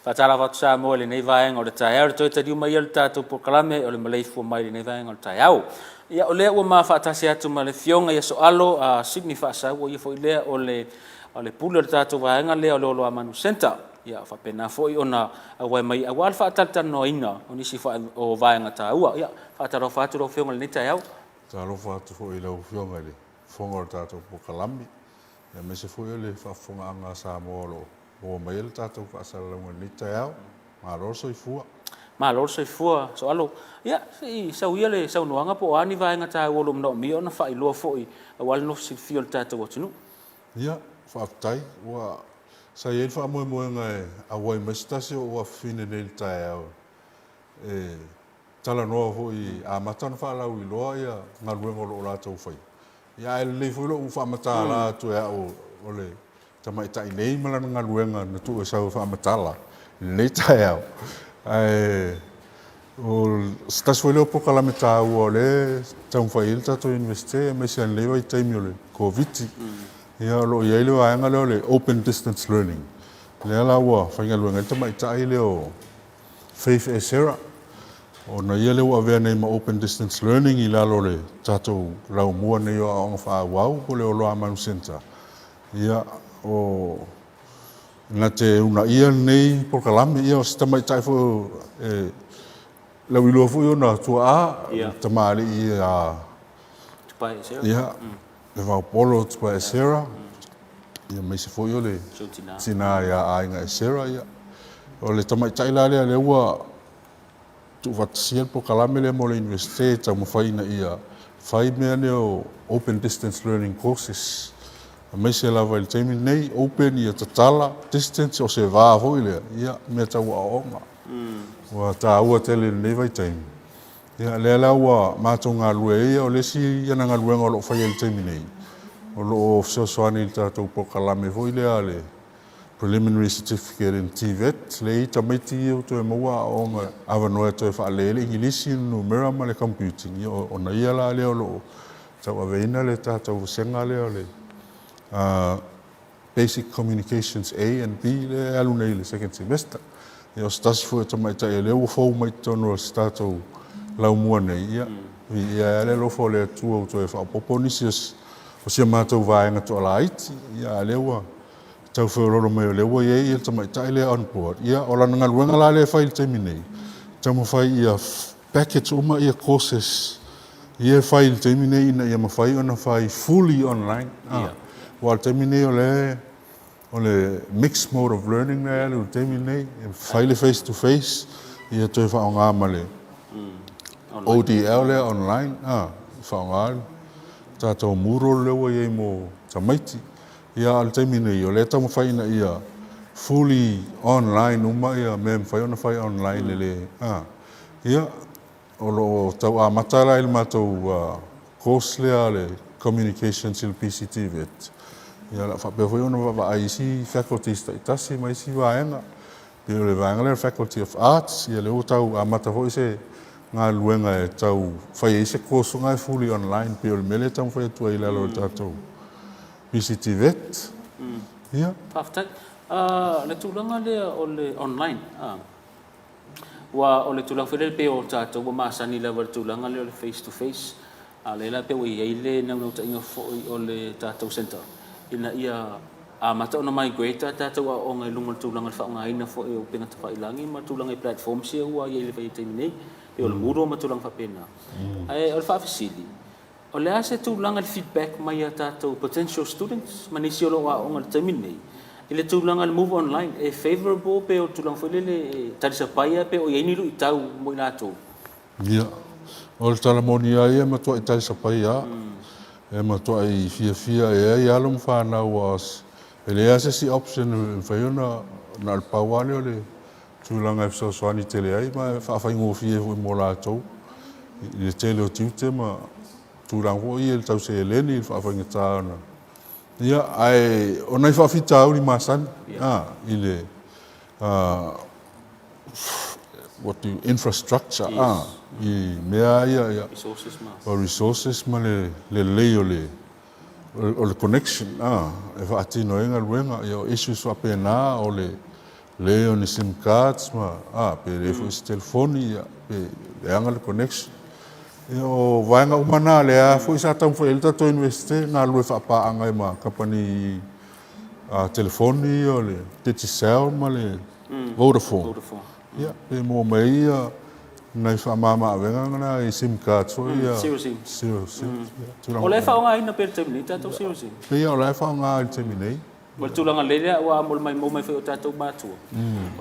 Faatalofa atu Samoa i lenei vaega o le taeao, le toe taliu mai ia le tatou polokalame o le maleifua mai i lenei vaega o le taeao. Ia o lea ua ma faatasi atu ma le Afioga ia Sooalo a Sydney Faasau, o ia foi lea o le o le pule o le tatou vaega lea o le Oloamanu Centre. Ia faapena foi ona auai mai aua le faatalatalanoaina o nisi o vaega taua. Ia faatalofa atu lau Afioga i lenei taeao. Talofa atu foi i lau Afioga i le Fofoga o le tatou polokalame, aemaise foi o le faafofogaaga a Samoa o lo o maua mai ai le tatou faasalalauga i lenei taeao. Malo le soifua. Malo le soifua Sooalo. Ia, se i sau ia le saunoaga po o a ni vaega taua o lo o manaomia ona faailoa foi aua le nofo silafia o le tatou atunuu. Ia, faafetai. Ua, sa i ai le faamoemoega e auai mai se tasi o ou afafine nei i le taeao e talanoa foi e amata ona faalauiloa ia galuega o lo o latou faia. Ia ae lelei foi lou faamatala atu e au o le tamaitai nei ma lana galuega na tuu e sau e faamatala i lenei taeao. Ae o se tasi foi lea o polokalame taua o lea e taumafai ai le tatou Iunivesite aemaise lava i lenei vaitaimi o le Koviti. Ia o lo o i ai le vaega lea o le Open Distance Learning, lea la ua faigaluega ai le tamaitai lea o Faith Esera, ona ia lea ua avea nei ma Open Distance Learning i lalo o le tatou laumua nei o aoaoga faaauau po o le Oloamanu Centre. Ia, o na te uunaia lenei polokalame, ia o se tamaitai foi e lauiloa foi ona tuaa, tamalii ia Tupaia Esera. Ia, le Vaopolo Tupaia Esera, ia aemaise foi o le tina ia Aiga Esera. Ia, o le tamaitai la lea, lea ua tuufaatasia le polokalame lea mo le Iunivesite e taumafai ina ia fai mea nei o open distance learning courses, aemaise lava i le taimi lenei, open ia tatala, distance o se va foi lea, ia, mea tau aoaoga. Ua taua tele i lenei vaitaimi. Ia, lea la ua matou galulue ai, o le isi ana galuega o lo o faia i le taimi nei, o lo o fesoasoani i le tatou polokalame foi lea a le Preliminary Certificate in TVET, lea e i ai tamaiti ia ua toe maua aoaoga, avanoa e toe faalelei ai le Igilisi, le numera ma le computing. Ia, ona ia la lea o lo o tauaveina le tatou vasega lea o le Basic Communications A and B lea e alu nei i le second semester. Ia o se tasi foi o tamaitai o lea ua fou mai totonu o se tatou laumua nei, ia, viia ai lava le alofa o le Atua ua toe faaopoopo nisi o si a matou vaega toalaiti, ia a o lea ua tau feoloolo mai o lea ua i ai le tamaitai lea on board. Ia, o lana galuega la lea e fai i le taimi nei, taumafai ia package uma ia courses ia e fai i le taimi nei ina ia mafai ona fai fully online. Aua o le taimi nei o le o le mixed mode of learning lea e alu i le taimi nei, e fai le face to face, ia toe faaaoga ma le ODL lea online, e faaaoga le tatou Moodle lea ua i ai mo tamaiti. Ia a o le taimi nei, o lea e taumafai ina ia fully online uma ia mea e mafai ona fai online e le, ia, o lo o tau amata la i le matou course lea a le Communications i le PCTVET, ia o le a faapea foi ona vaavaai i isi faculties taitasi ma isi vaega. Pei o le vaega lea o le Faculty of Arts, ia lea ua tau amata foi se galuega e tau fai ai se course e fully online, pei o le mea lea e taumafai atu ai i lalo o le tatou PCTVET. Ia. Faafetai. Le tulaga lea o le online, Aua o le tulaga foi lele pei o tatou ua masani lava i le tulaga lea o le face to face, a o lea la pei ua i ai le naunautaiga foi o le tatou centre ina ia amata ona migrate a tatou aoaoga i luga o le tulaga o le faaaogaina foi o upega tafailagi ma tulaga i platforms ia ua i ai i le vaitaimi nei, pei o le Moodle ma tulaga faapena. Ae o le faafesili, O le a se tulaga i le feedback mai a tatou potential students ma nisi o lo o aooga i le taimi lenei i le tulaga i le move online, e favourable pe o le tulaga foi lele e talisapai lava pe o i ai ni luitau mo i latou? Ia, o le tala moni lava ia e matuai talisapai lava, e matuai fiafia e ai alo ma fanau aua e leai lava se isi option e mafai ona, na o le pau lava lea o le tulaga e fesoasoani tele ai ma e faafaigofie foi mo latou i le tele o tiute ma tulaga foi ia i le tau seleni i le faafaigata ona ia ae o nai faafitauli masani a i le what do infrastructure a i mea ia ia o resources ma le lelei o le o le connection a e faatino ai galuega ia o issues faapena o le. leai o ni sim cards ma a pe leai foi se telefoni ia pe leaga le connection. Ia o vaega uma na lea foi sa taumafai ai le tatou Iunivesite galulue faapaaga ai ma kamupani telefoni ia o le Digicel ma le Vodafone. Ia pe maua mai ai ia nai faamama-avega na i sim cards foi ia. Zero sim. Zero sim. O la e faaaogaina pea i le taimi nei tatou zero sim? Pei o la e faaaoga i le taimi nei. Ma le tulaga lelei lea aua mo le maimau mai foi o tatou matua,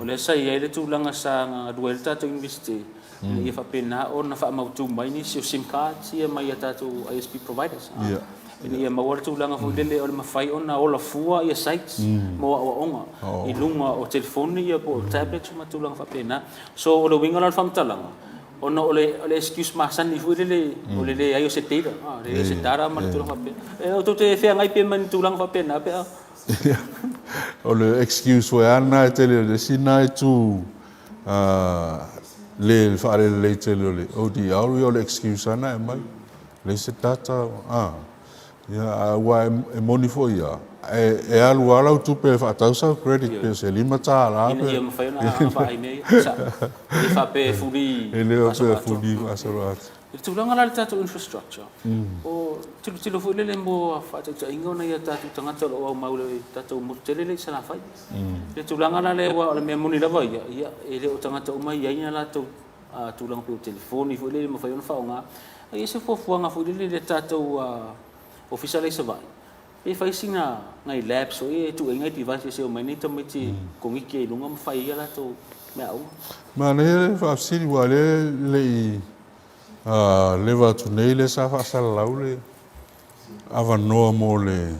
o lea sa i ai le tulaga sa galue ai le tatou Iunivesite ina ia faapena ona faamautu mai nisi o sim cards ia mai a tatou ISP providers, ina ia maua le tulaga foi lele o le mafai ona ola fua ia sites mo aoaoga i luga o telefoni ia po o tablets ma tulaga faapena. So o le uiga la o le faamatalaga, Ona o le, o le excuse masani foi lele, o le leai o se data, a, le leai o se data ma le tulaga faapea. E, tou te feagai pea ma ni tulaga faapena pe a? O le excuse foi lava lena e tele, o le isi lena itu le faalelelei tele o le ODL, ia o le excuse lava lena e aumai, leai se data, a. Ia, aua e moni foi lava, e alu lava lau tupe e faatau sau credit pe o se $5 pe... Ina ia mafai ona agavaa i mea ia, sao. E le faapea e fuli E le faapea e fuli faasoloatoa. I le tulaga la i le tatou infrastructure, o tilotilo foi lele mo faataitaiga o nai a tatou tagata o lo o aumau i le tatou motu tele lea i Salafai. I le tulaga la lea aua o le mea moni lava ia, ia e le o tagata uma e i ai ni a latou tulaga pei o telefoni foi lele e mafai ona faaaoga. A i ai se fuafuaga foi lele i le tatou ofisa la i Savaii, pe fai sina nai labs foi ia e tuu ai nai devices e omai nai tamaiti e koniki ai i luga ma fai ai a latou meaaoga. Manaia le faafesili aua o lea e le i leva atu nei lea sa faasalalau le avanoa mo le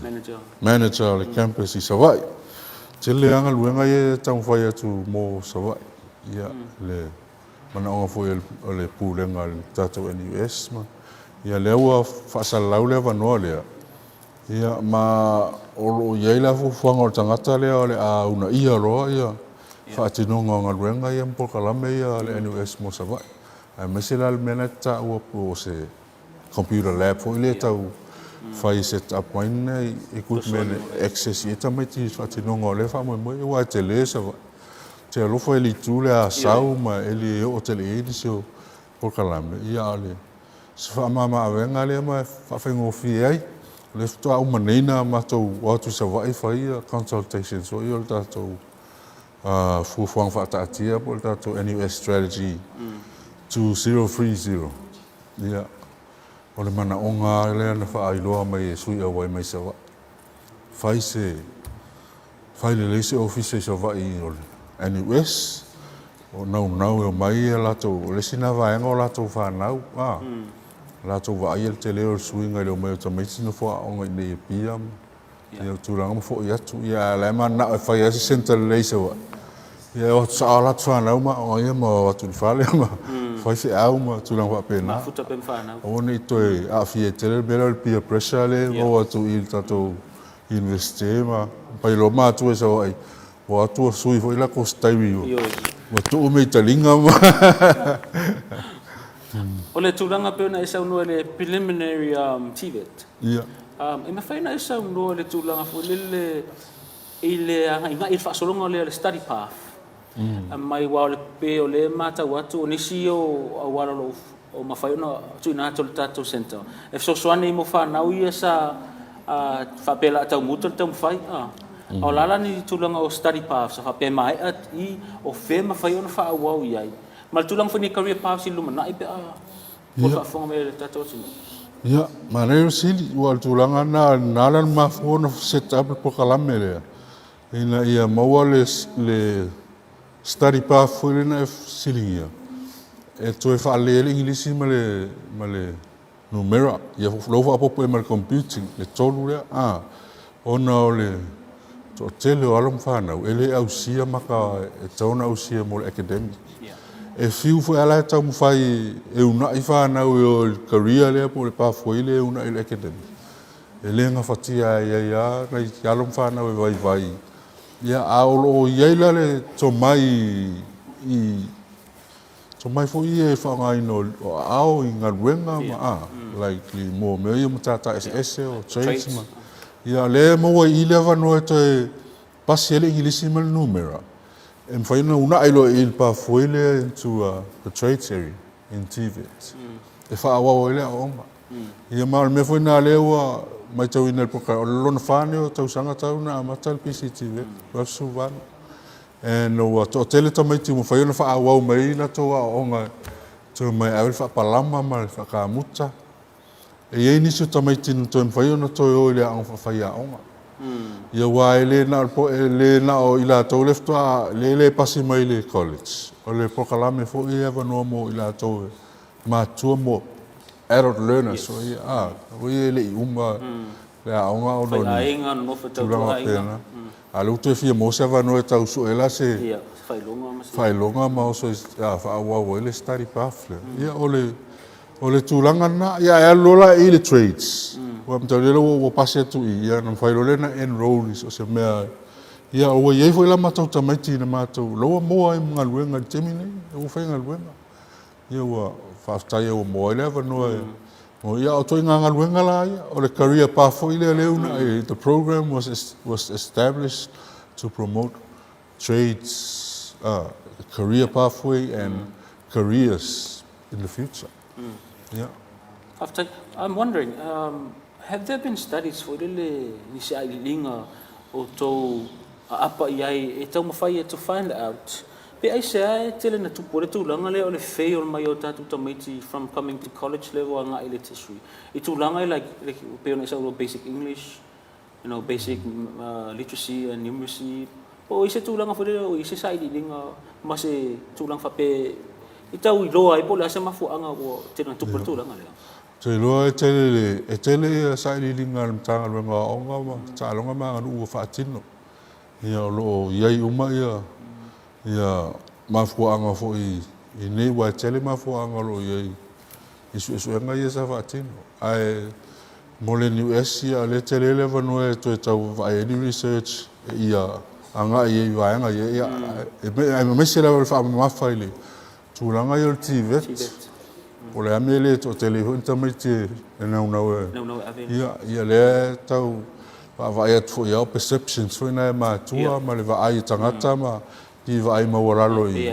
manager o le campus i Savaii. Tele lava galuega ia e taumafai atu mo Savaii. Ia, le manaoga foi o le pulega a le tatou NUS ma, ia lea ua faasalalau le avanoa lea, ia ma o lo o i ai la fuafuaga o le tagata lea o le a uunaia loa ia faatinoga o galuega ia ma polokalame ia a le NUS mo Savaii. Aemaise la le mea lena e te taua po o se computer lab foi lea tau fai set up mai ni equipment e access i ai tamaiti i le faatinoga o lea faamoemoe aua e tele Savaii. Te alofa e le itu le Asau ma e le oo tele i ai nisi o polokalame, ia a o le se faamama-avega lea ma e faafaigofie ai. O lea faatoa uma nei ona matou o atu i Savaii fai ia consultations foi ia o le tatou fuafuaga faataatia po o le tatou NUS Strategy 2030. Ia, o le manaoga lava lea na faailoa mai e sui auai mai Savaii, fai se, fai lelei se ofisa i Savaii o le NUS, o naunau e omai a latou, o le isi lena vaega o latou fanau, a, latou vaaia le tele o le suiga i le omai o tamaiti nofo aoga i inei i Apia ma Ia o tulaga ma foi atu, ia a o la e mananao e fai lava se centre lelei i Savaii, ia e o atu sao lava latou fanau ma aoga ia ma o atu i le fale ma fai feau ma tulaga faapena. Mafuta pea ma fanau. Aua ne i toe aafia ai tele le mea lea o le peer pressure lea e maua atu i le tatou Iunivesite ma pai loa matua i Savaii, ua o atu ua sui foi latou stairi ua tuu mea i taliga ma O le tulaga pei ona e saunoa i le preliminary TVET, Ia. E mafai ona e saunoa i le tulaga foi lele i le agaigai i le faasologa lea o le study path mai aua o le pei o lea e matau atu o nisi ia o auala o lo o mafai ona tuuina atu e le tatou centre e fesoasoani mo fanau ia sa faapea o le a tau muta le taumafai. A o le a la ni tulaga o study paths a faapea e maea i o fea e mafai ona faaauau i ai ma le tulaga foi nei career paths i le lumanai pe a Mo le faafofoga mai a le tatou atunuu. Ia, manaia le sili, aua o le tulaga lena, na ala ona mafua ona set up le polokalame lea, ina ia maua le, le study path foi lea na e fesiligia, e toe faalelei ai le Igilisi ma le, ma le numera. Ia, lea ua faaopoopo i ai ma le computing, le tolu lea, a, ona o le toatele o alo ma fanau e le ausia maka e tatau ona ausia mo le academic. E fiu foi a la e taumafai e uunai fanau e o i le career lea po o le pathway lea e uunai i le academic. E le gafatia e i ai lava nai alo ma fanau e vaivai. Ia, a o lo o i ai la le tomai i tomai foi ia i faaaogaina o aao i galuega ma a, like i mo mea ia o matata eseese o trades ma, ia o lea e maua i i le avanoa e toe pasi ai le Igilisi ma le numera. e mafai ona uunai loa i i le pathway lea into the trades area in TVET e faaauau ai le aoaoga. Ia ma o le mea foi lena lea ua matauina i le polokalame, o le lona fa lenei o tausaga talu ona amata le PCTVET, 2018. And ua toatele tamaiti ua mafai ona faaauau mai ai latou aoaoga toe omai e ave le faapalama ma le faakamuta. E i ai nisi o tamaiti na toe mafai ona toe o i le aoga faafaiaoga. Ia aua e le na o le po, e le na o i latou lea faatoa le le pasi mai i le college, o le polokalame foi e avanoa mo i latou e matutua mo adult learners foi ia, a, foi ia e le i uma le aoga ona o ni tulaga faapena. A o lea ua toe fia maua se avanoa e tau sue la se faailoga ma oso e faaauau ai le study path lea. Ia o le o le tulaga lena. Ia ae alu loa la i le trades. Ua mataulia lea ua pasi atu i i, ia ona mafai loa lea ona enroll i so o se mea. Ia ua i ai foi la matou tamaiti na matou, la ua maua ai ma galuega i le taimi nei, la ua faigaluega. Ia ua faafetai ua maua ai le avanoa e maua. Ia o ituaiga galuega la ia, o le career path foi lea lea e uunai, the program was was established to promote trades, career pathway and careers in the future. Yeah. Faafetai. I'm wondering, um, have there been studies foi lele nisi ailiiliga o tou aapa i ai e taumafai e to find out pe aisea e tele na tupu ai le tulaga lea o le fail mai o tatou tamaiti from coming to college level agai i le tertiary i tulaga like, like pei ona e saunoa basic English, you know, basic literacy and numeracy, po o i se tulaga foi lele o i se sailiiliga ma se tulaga faapea i tau iloa ai po o le a se mafuaaga ua tele na tupu ai le tulaga lea. Ou te iloa e tele le, e tele ia sailiiliga a le Matagaluega o Aoga ma Taaloga ma Aganuu ua faatino. Ia o lo o i ai uma ia ia mafuaaga foi i nei aua e tele mafuaaga o lo o i ai i suesuega ia sa faatino. Ae mo le NUS ia o lea e tele le avanoa e toe tau vaai ai ni research ia agai ai i vaega ia, ia aemaise lava le faamamafa i le tulaga ia o le TVET. Po o le a mea e le toatele ai foi ni tamaiti e naunau e, ia, ia lea e tau vaavaai atu foi lava o perceptions foi na e matua ma le vaai i tagata ma Pei vaai maualalo i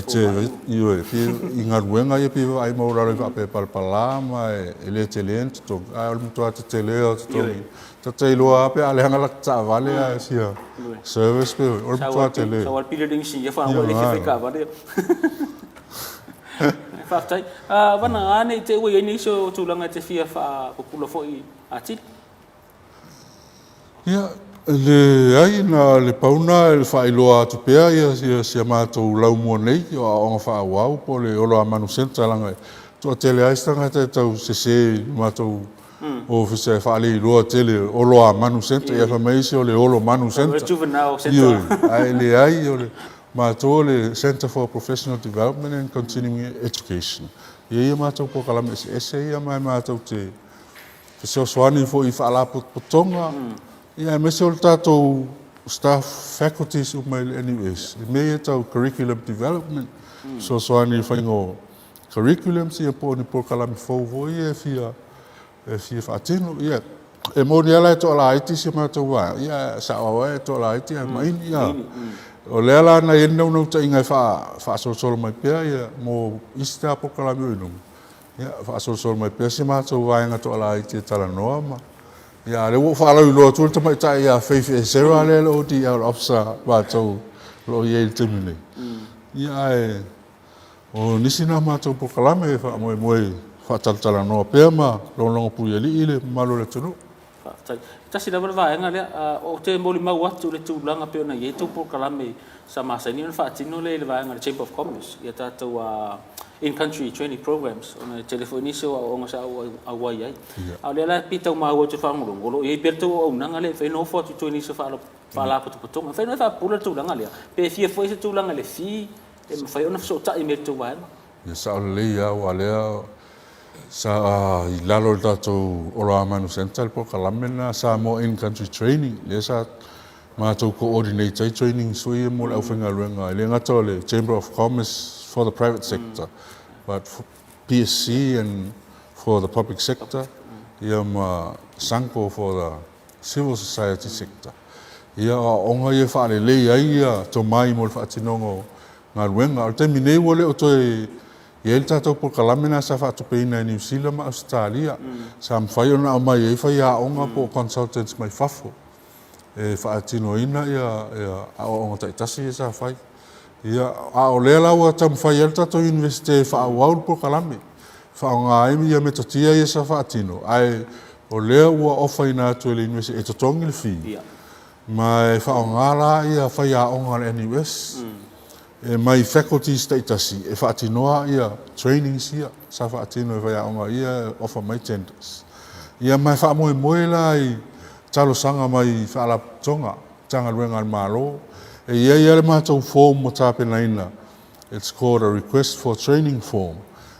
te, ioe, pei i galuega ia pei vaai maualalo i faapea e palapala ma e le tele ni totogi, ae o le matua tetele o totogi. Ta te iloa lava pe a leaga lata taavale ae fia service pe o le matua tele. Sau lava le pili o le inisinia whanau e le fia fai taavale. Faafetai. Vana, a nei te ua i ai nisi o tulaga e te fia faapupula foi atili? Ia, e leai, na o le pau lena e faailoa atu pea ia si a matou laumua nei o Aoga Faaauau po o le Oloamanu Centre leaga e toatele lava isi tagata e tau sese i le matou ofisa e faaleiloa tele Oloamanu Centre, ia fai mai isi o le Olomanu Centre. Ioe, ae leai, o le matou o le Centre for Professional Development and Continuing Education. E i ai a matou polokalame eseese ia ma e matou te fesoasoani foi i faalapotopotoga, ia aemaise o le tatou staff faculties uma i le NUS, i mea ia tau curriculum development, fesoasoani i le faiga o curriculums ia po o ni polokalame fou foi ia e fia e fia faatino. Ia, e moni lava la e toalaiti si a matou vaega, ia e sao lava e toalaiti ae maini, ia. O lea la na i ai le naunautaiga e faasolosolo mai pea ia mo isi ta polokalame o i luma, Ia, faasolosolo mai pea si matou vaega toalaiti e talanoa ma... Ia, a o lea ua ou faalauiloa atu le tamaitai ia Faith Esera lea le ODL officer matou o lo o i ai i le taimi nei. Ia, ae o nisi na matou polokalame e faamoemoe faatalatalanoa pea ma logologo puialii le mamalu o le atunuu. Faafetai. E tasi lava le vaega lea, ou te molimau atu i le tulaga pei ona i ai tou polokalame sa masani ona faatino lea i le vaega o le Chamber of Commerce, i a tatou in-country training programs, ona e tele foi nisi o aoaoga sa ou auai ai. A o lea la e pei tau maua atu i le faalogologo, o lo o i ai pea le tou auaunaga lea e mafai ona ofo atu i tua i nisi o faalapotopotoga. E mafai ona e faapupula le tulaga lea, pe fia foi se tulaga i le fee e mafai ona fesootai mai i le tou vaega. Ia sao lelei lava aua o lea sa i lalo o le tatou Oloamanu Centre le polokalame lena Samoa In Country Training lea sa matou coordinate ai trainings foi ia mo le aufaigaluega e le gata o le Chamber of Commerce for the private sector but PSC and for the public sector ia ma SANCO for the civil society sector. Ia, o aoaoga ia e faalelei ai ia tomai mo le faatinoga o galuega. O le taimi nei ua le o toe i ai le tatou polokalame lena sa faatupeina e Niu Sila ma Ausetalia, sa mafai ona aumai ai faiaoga po o consultants mai fafo e faatinoina aoaoga taitasi ia sa fai. Ia, a o lea la ua taumafai ai le tatou Iunivesite e faaauau le polokalame, e faaaoga ai ia metotia ia sa faatino, ae o lea ua ofaina atu e le Iunivesite e totogi le fee, ma e faaaoga la ia faiaoga a le NUS e mai faculties taitasi e faatinoa ia trainings ia sa faatino e faiaoga ia e ofa mai tenders. Ia ma e faamoemoe la i talosaga mai faalapotopotoga, Matagaluega a le Malo. E i ai lava le matou form ua tapenaina, it's called a request for training form,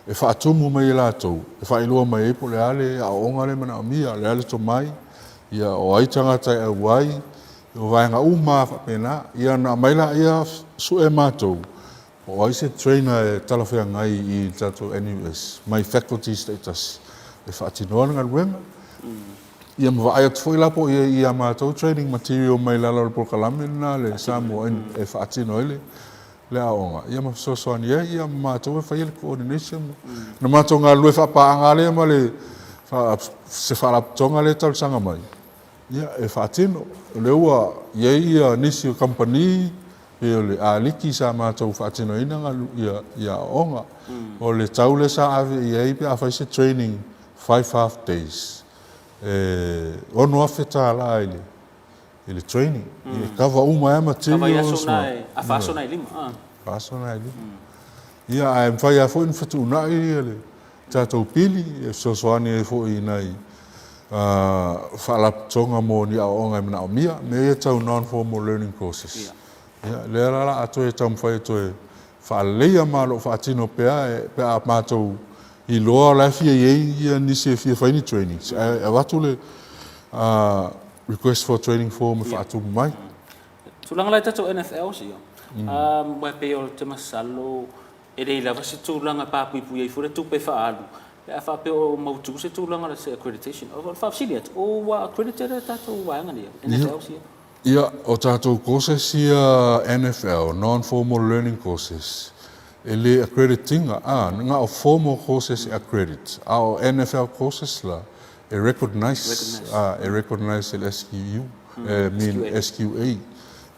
e faatumu mai e latou, e faailoa mai ai po o le a le aoaoga lea e manaomia, o le a le tomai, ia o ai tagata e auai, o vaega uma lava faapena. Ia ona aumai laia sue matou, po o ai se trainer e talafeagai i le tatou NUS mai faculties taitasi e faatinoa le galuega. Ia ma vaai atu foi la po o i ai i a matou training material mai lalo o le polokalame lena a le Samoa e faatino ai le aoga, ia ma fesoasoani ai ia ma matou e faia le coordination. Na matou galulue faapaaga lea ma le se faalapotopotoga lea e talosaga mai, ia e faatino. O lea ua i ai ia nisi o kamupani pei o le Aliki sa matou faatinoina ia aoaoga. O le tau lea sa ave i ai pe a fai se training 5 half days, e $6,000 i le training. E cover uma ai materials. Kava i aso na e, a fa aso na e lima. Fa aso na e lima. Ia, ae mafai lava foi ona fetuunai le tatou pili e fesoasoani ai foi i nai faalapotopotoga mo ni aoaoga e manaomia, mea ia tau non-formal learning courses. Ia, lea la o le a toe taumafai e toe faaleleia ma o lo o faatino pea pe a matou iloa o la e fia i ai nisi e fia fai ni trainings, ae avatu le request for training form e faatumu mai. Tulaga la i tatou NFLs ia, aua e pei o te masalo e leai lava se tulaga e papuipui ai fua le tupe faaalu pe a faapea o mautu se tulaga o le accreditation. O le faafesili atu, ua accredited le tatou vaega nei, NFLs ia? Ia, o tatou courses ia NFL, Non-Formal Learning Courses, e le accredit ina, a, na o formal courses e accredit, a o NFL courses la, e recognize, a, e recognize e le SQU, I mean SQA,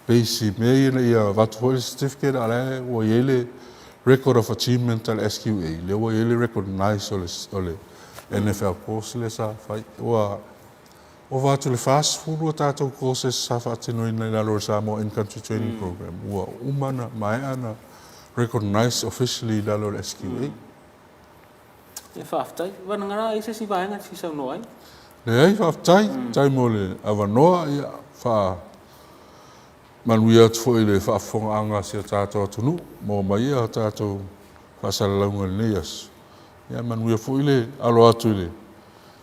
pei si mea ia ina ia avatu foi le certificate a o la e ua i ai le record of achievement a le SQA, lea ua i ai le recognize o le, o le NFL course lea sa fai. Ua ova atu i le 40 a tatou courses sa faatinoina i lalo o le Samoa In-Country Training Program ua uma ona maea ona recognize officially i lalo o le SQA. Ia faafetai. Vanagana ai se isi vaega e te fia saunoa ai? Leai, faafetai. Faafetai mo le avanoa. Ia, faamanuia atu foi i le faafofogaaga a si o tatou atunuu maua mai a tatou faasalalauga i lenei aso. Ia manuia foi le alo atu i le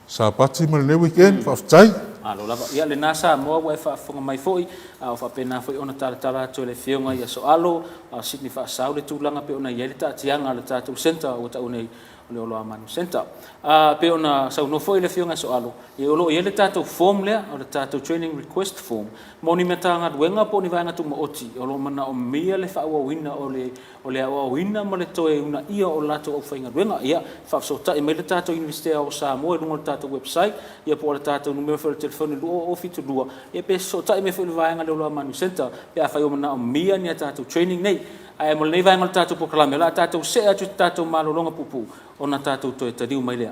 Sapati ma lenei weekend. Faafetai. Malo lava. Ia lena Samoa ua e faafofoga mai foi, a o faapena foi ona talatala atu e le Afioga ia Soalo Sydney Faasau le tulaga pei ona i ai le taatiaga a le tatou centre ua tau nei o le Oloamanu Centre. A pei ona saunoa foi le Afioga ia Soalo, ia o lo o i ai le tatou form lea, o le tatou training request form mo ni Matagaluega po o ni vaega tumaoti o lo o manaomia le faaauauina o le O le aoaoina ma le toe uunaia o latou aufaigaluega. Ia, faafesootai mai le tatou Iunivesite Aoao o Samoa i luga o le tatou website, ia po o le tatou numera foi o le telefoni 2072, ia pe fesootai mai foi i le vaega lea o Loamanu Centre pe afai ua manaomia ni a tatou training nei. Ae mo lenei vaega o le tatou polokalame, o le a tatou see atu i le tatou malologa puupuu ona tatou toe taliu mai lea.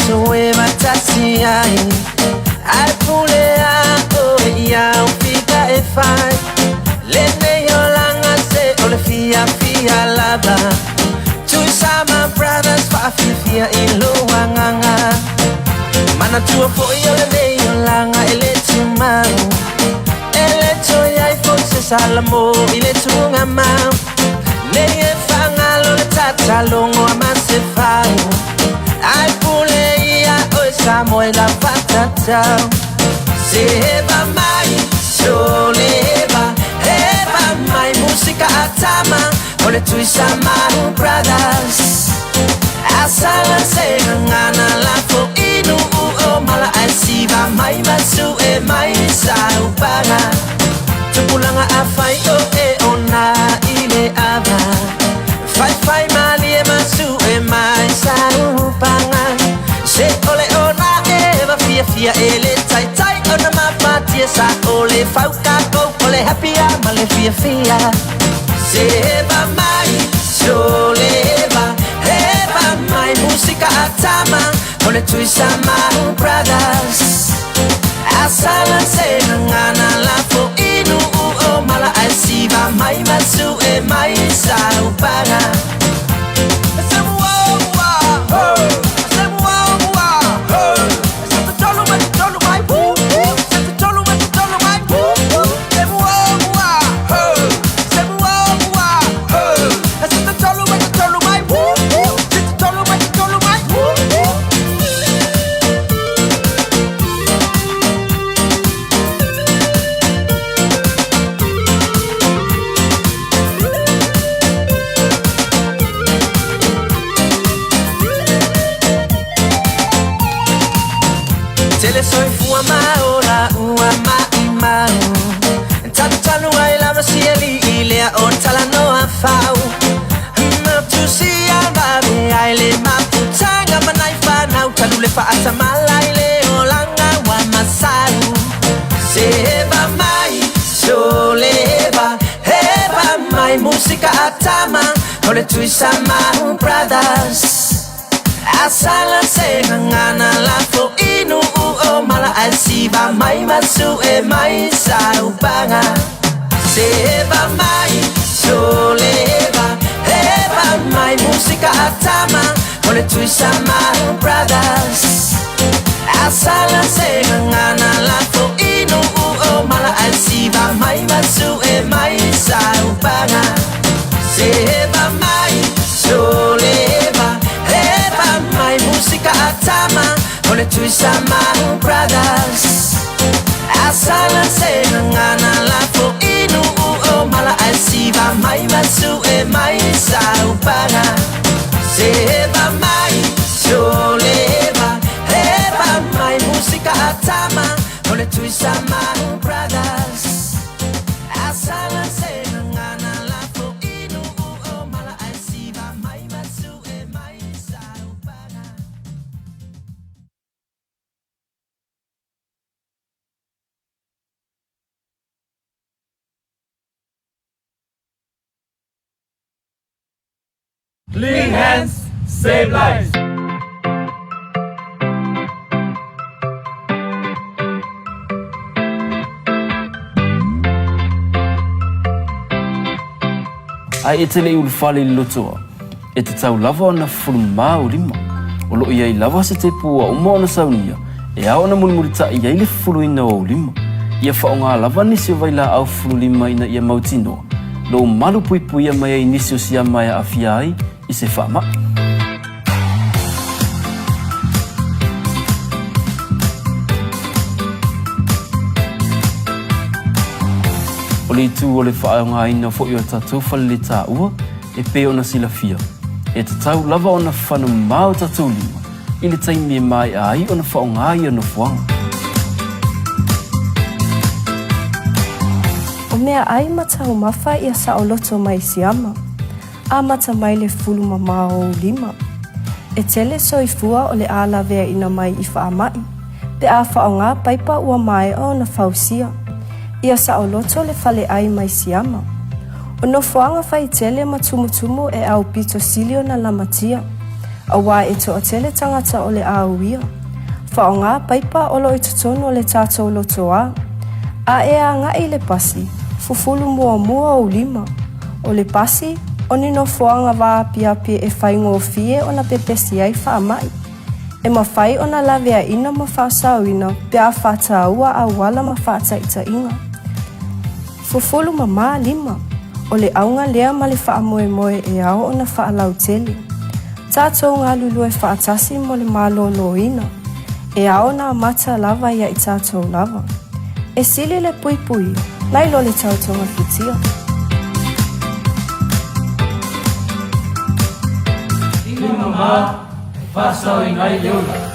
tatou e matasi ai Ae pule a oe ia au fika e fai Lenei olaga se o le fiafia lava Tuisama Brothers faafiafia i lou agaga Manatua foi o lenei olaga e le tumau E le toe ai foi se salamo i le tugamau Nei e faagalo le tatalogo a Masefau Ae pule ia oe Samoa i lau faatatau Se eva mai, sole eva Eva mai musika a tama O le Tuisamahu Brothers Asala se gagana lafo inu o mala ae siva mai masu e mai sa upaga Tupulaga afai o e ona i le ava Faifai malie masu e mai sa upaga Se o le ona eva fiafia e le taitai ona mafatia Sa o le fauka kou o le happy a ma le fiafia Se eva mai sole eva Eva mai musika a tama O le Tuisamahu Brothers Asala se gagana lafo inu o mala ae siva mai masu e mai sa upaga Tele soifua ma ola ua maʻimau Talutalu ai lava sialii lea o talanoa fau Matusia vave ai le mafutaga ma nai fanau Talu le faatamala i le olaga ua masau Se eva mai sole eva Eva mai musika a tama O le Tuisamahu Brothers Asala se gagana lafo inu o mala ae siva mai masu e mai sa upaga Se eva mai sole eva Eva mai musika a tama O le Tuisamahu Brothers Asala se gagana lafo inu o mala ae siva mai masu e mai sa upaga Se eva mai sole eva Eva mai musika a tama O le Tuisamahu Brothers Asala se gagana lafo inu o mala ae siva mai masu e mai sa upaga Se eva mai sole eva Eva mai musika a tama O le Tuisamahu Brothers Asala se gagana lafo inu o mala ae siva mai masu e mai sa upaga Clean hands, save lives. Ae e te le i ulufale i le lotoa, e tatau lava ona fufulu mamā ou lima. O lo o i ai lava se tepu ua uma ona saunia e ao ona mulimulitaʻi ai le fufuluina o ou lima. Ia faaaoga lava nisi o vailaau fufulu lima ina ia mautinoa lou malu puipuia mai ai nisi o siama e aafia ai i se faamaʻi. O le itu o le faaaogaina foi o tatou faleletaua e pei ona silafia, e tatau lava ona fafana mamā o tatou lima i le taimi e maea ai ona faaaoga ia nofoaga. O meaʻai ma taumafa ia saoloto mai Siama. Amata mai le fulu mamao o ou lima. E tele soifua o le a laveaina mai i faamaʻi, pe a faaaoga paipa ua maea ona fausia. Ia saoloto le faleʻai mai Siama. O nofoaga faitele ma tumutumu e aupito sili ona lamatia. Aua e toatele tagata o le a uia. Faaaoga paipa o lo o i totonu o le tatou lotoa. A e agai i le pasi, fufulu muamua ou lima. O le pasi, o ni nofoaga vaapiapi e faigofie ona pepesi ai faamai. E mafai ona laveaina ma faasaoina pe a faataua auala ma faataitaiga. Fufulu mamā lima. O le auga lea ma le faamoemoe e ao ona faalautele. Tatou galulue faatasi mo le maloloina. E ao ona amata lava ia i tatou lava. E sili le puipuia, nai lo le tau togafitia. Lima mamā e faasaoina ai le ola.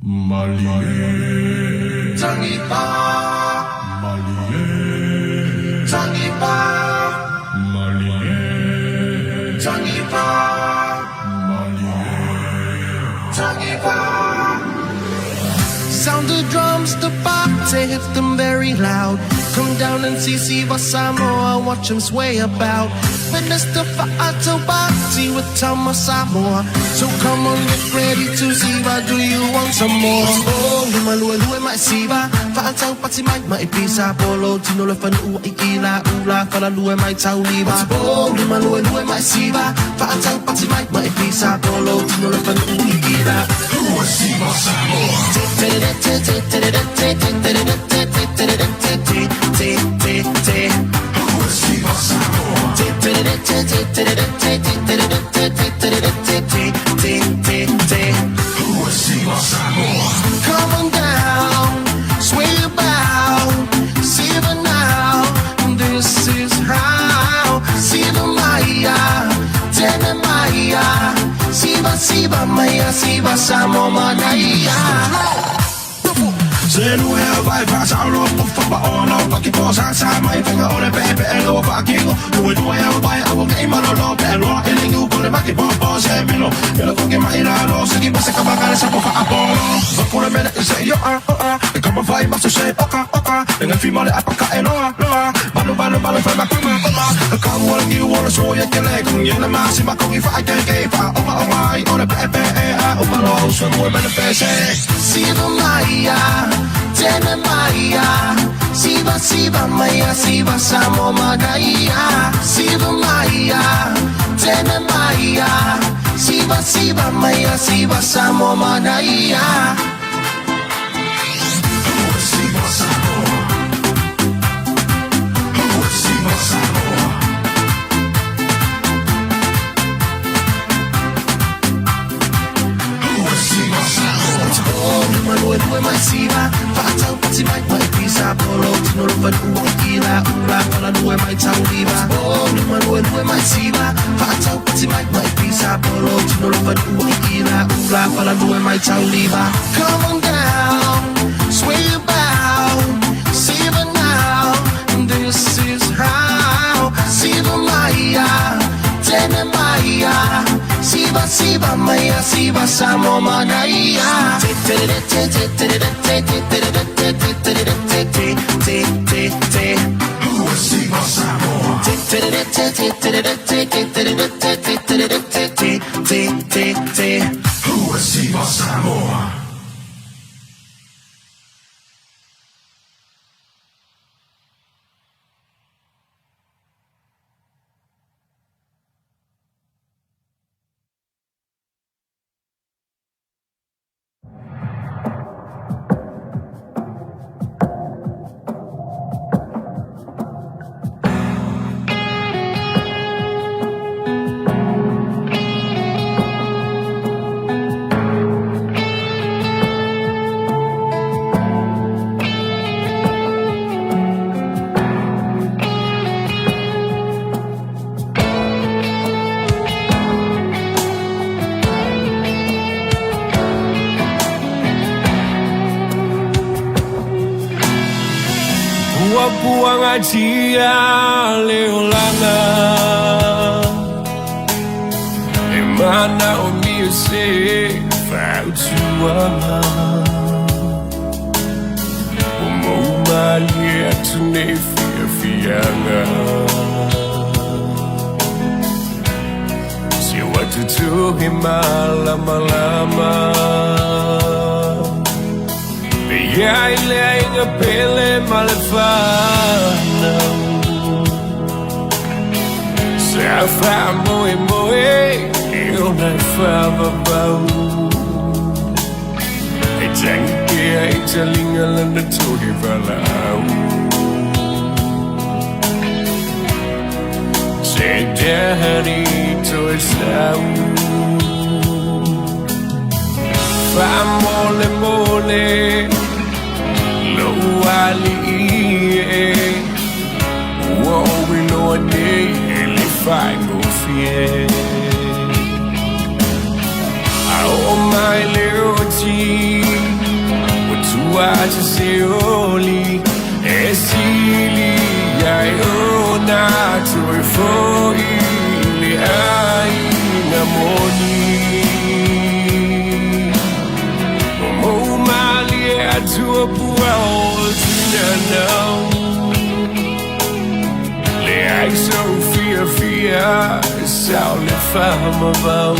Malie Tanifa Malie Tanifa Malie Tanifa Malie Tanifa Sound the drums, the party, hit them very loud. Come down and see Siva Samoa, watch him sway about. Witness the Fa'atobati with Tama Samoa. So come on, get ready to Siva, do you want some more? Oh, luma lua lua mai Siva, Fa'atau pati mai mai pisa, polo, tino le whanua i ila, ula, fala lua mai tauliva. Oh, luma lua lua mai Siva, Fa'atau pati mai mai pisa, polo, tino le whanua i ila. Ua Siva Samoa. Come on down, sway about, Siva now, this is how. Siva Maya, Tene Maya, Siva Siva Maya, Siva Samo Manaya. Se lue vai fa sa lo po fa pa o no pa ki po sa sa mai fa o le pe pe lo fa ki go lue lue vai a o ke ma lo lo pe lo e le ngu ko le ma ki po po se me lo me lo ko ke mai la lo se ki pa se ka ba ka sa po fa a po lo va ko le me le se yo a o a e ka ma vai ma se se o ka o ka e nga fi ma le a pa ka e lo a lo a ba lo ba lo ba lo fa ma ka ma ka ma ka wo le ngi wo le so ye ke le ko ngi na ma si ma ko ngi fa ke ke fa o ma o mai o le pe pe e a o ma lo so mo me le pe se Siva Maya Tene Maya, Siva Siva Maya, Siva Samo Manaya, Siva Maya, Tene Maya, Siva Siva Maya, Siva Samo Manaya. Siva Samoa. Siva Samoa. Siva, Fa'atau pati mai mai pisa, polo tino lo whanua i ila, ula, fala lue mai tauliva. Oh, luma lue lue mai siva, Fa'atau pati mai mai pisa, polo tino lo whanua i ila, ula, fala lue mai tauliva. Come on down, sway about, Siva now, this is how. Siva Maya, Tene Maya, Siva Siva Maya, Siva Samo Manaya. Siva Samoa. Puangatia le olanga E mana o mia se whautuanga O mou malie atu nei whiawhianga Se watutuhi malamalama Ia ile ainga pele malefana Se a wha moe moe e ona e whavavau E tangi pea e talinga lana tohe walau Se dahani toe sau Wha mole mole Lo ali e Ua oi loa nei e le whaingofie A o mai le oti atu se oli e sili ai ona toe fo'i i le aiga moni. Momou malie atu o pua o tinanau Leai sou fiafia e sao le fahamavau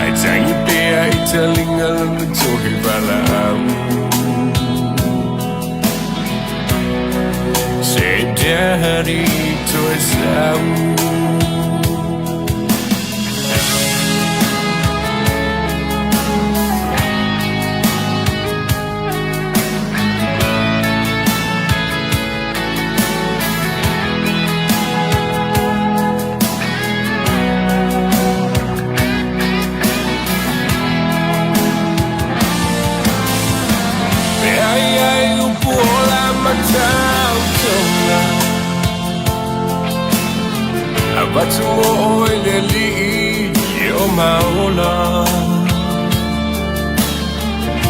Ae tangi pea i talinga lana tohe valaau Se daddy toe sau. Me ai ai upu ola matautonga Avatu mo oe le alii e o maola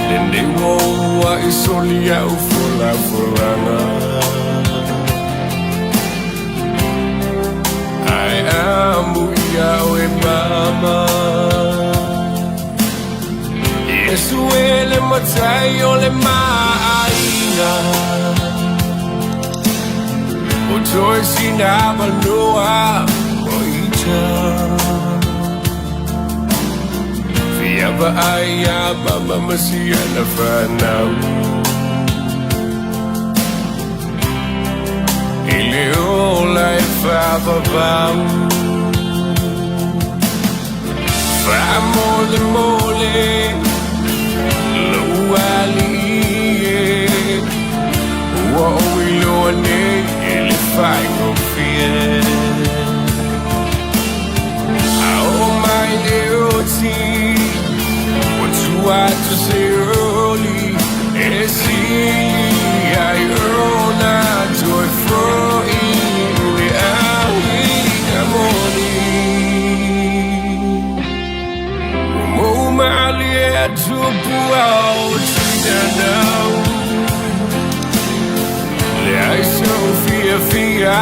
Lenei ua ua i soli au folafolaga Ae amu ia oe mama Iesu e le matai o le maaiga O toe sina avanoa mo ita Fia vaai ia mama ma siana fanau I le ola e faavavau Faamolemole lou alii e Ua ou iloa nei e le faigofie A oo mai le oti Ua tua atu se oli E sili ai ona toe fo'i i le aiga moni Ua mou malie atu pua o tinanau Leai sou fiafia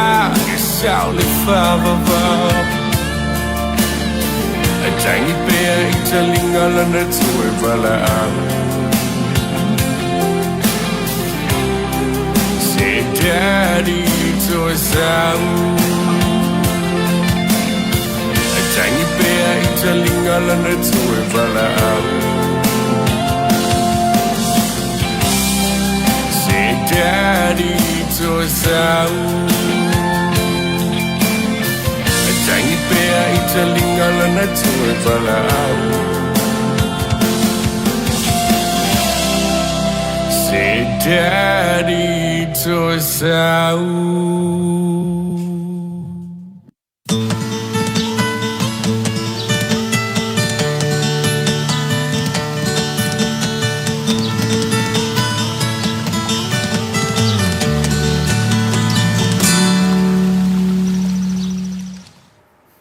e sao le faavavau Ae tangi pea i talinga lana toe valaau Se daddy toe sau Ae tangi pea i talinga lana toe valaau Se daddy toe sau Ae tangi pea i talinga lana toe valaau Se daddy toe sau.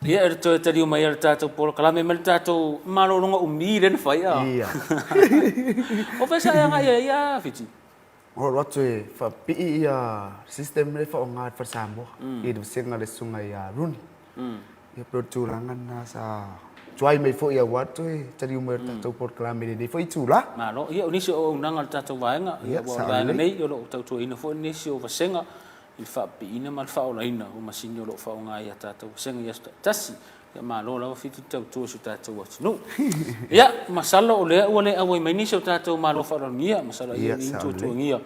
Ia, e toe taliu mai ai le tatou polokalame ma le tatou malologa umi lea na fai a. Ia. O fea sa e agai ai ia Fiti? O alu atu e faapipii ia system lea e faaaoga e le Fale Samoa i le vasega a le Susuga ia Rooney. Ia pei o le tulaga lena sa tuai mai foi aua le toe taliu mai o le tatou polokalame i lenei foi itula. Malo. Ia o nisi o auaunaga a le tatou vaega, ia aua o le vaega nei o lo o tautuaina foi nisi o vasega i le faapipiina ma le faaolaina o masini o lo o faaaoga i a tatou vasega i aso taitasi. Ia malo lava Fiti le tautua i si o tatou atunuu. Ia, masalo o lea ua le auai mai nisi o tatou malo faaaloalogia, masalo ai o i ni tuatuagia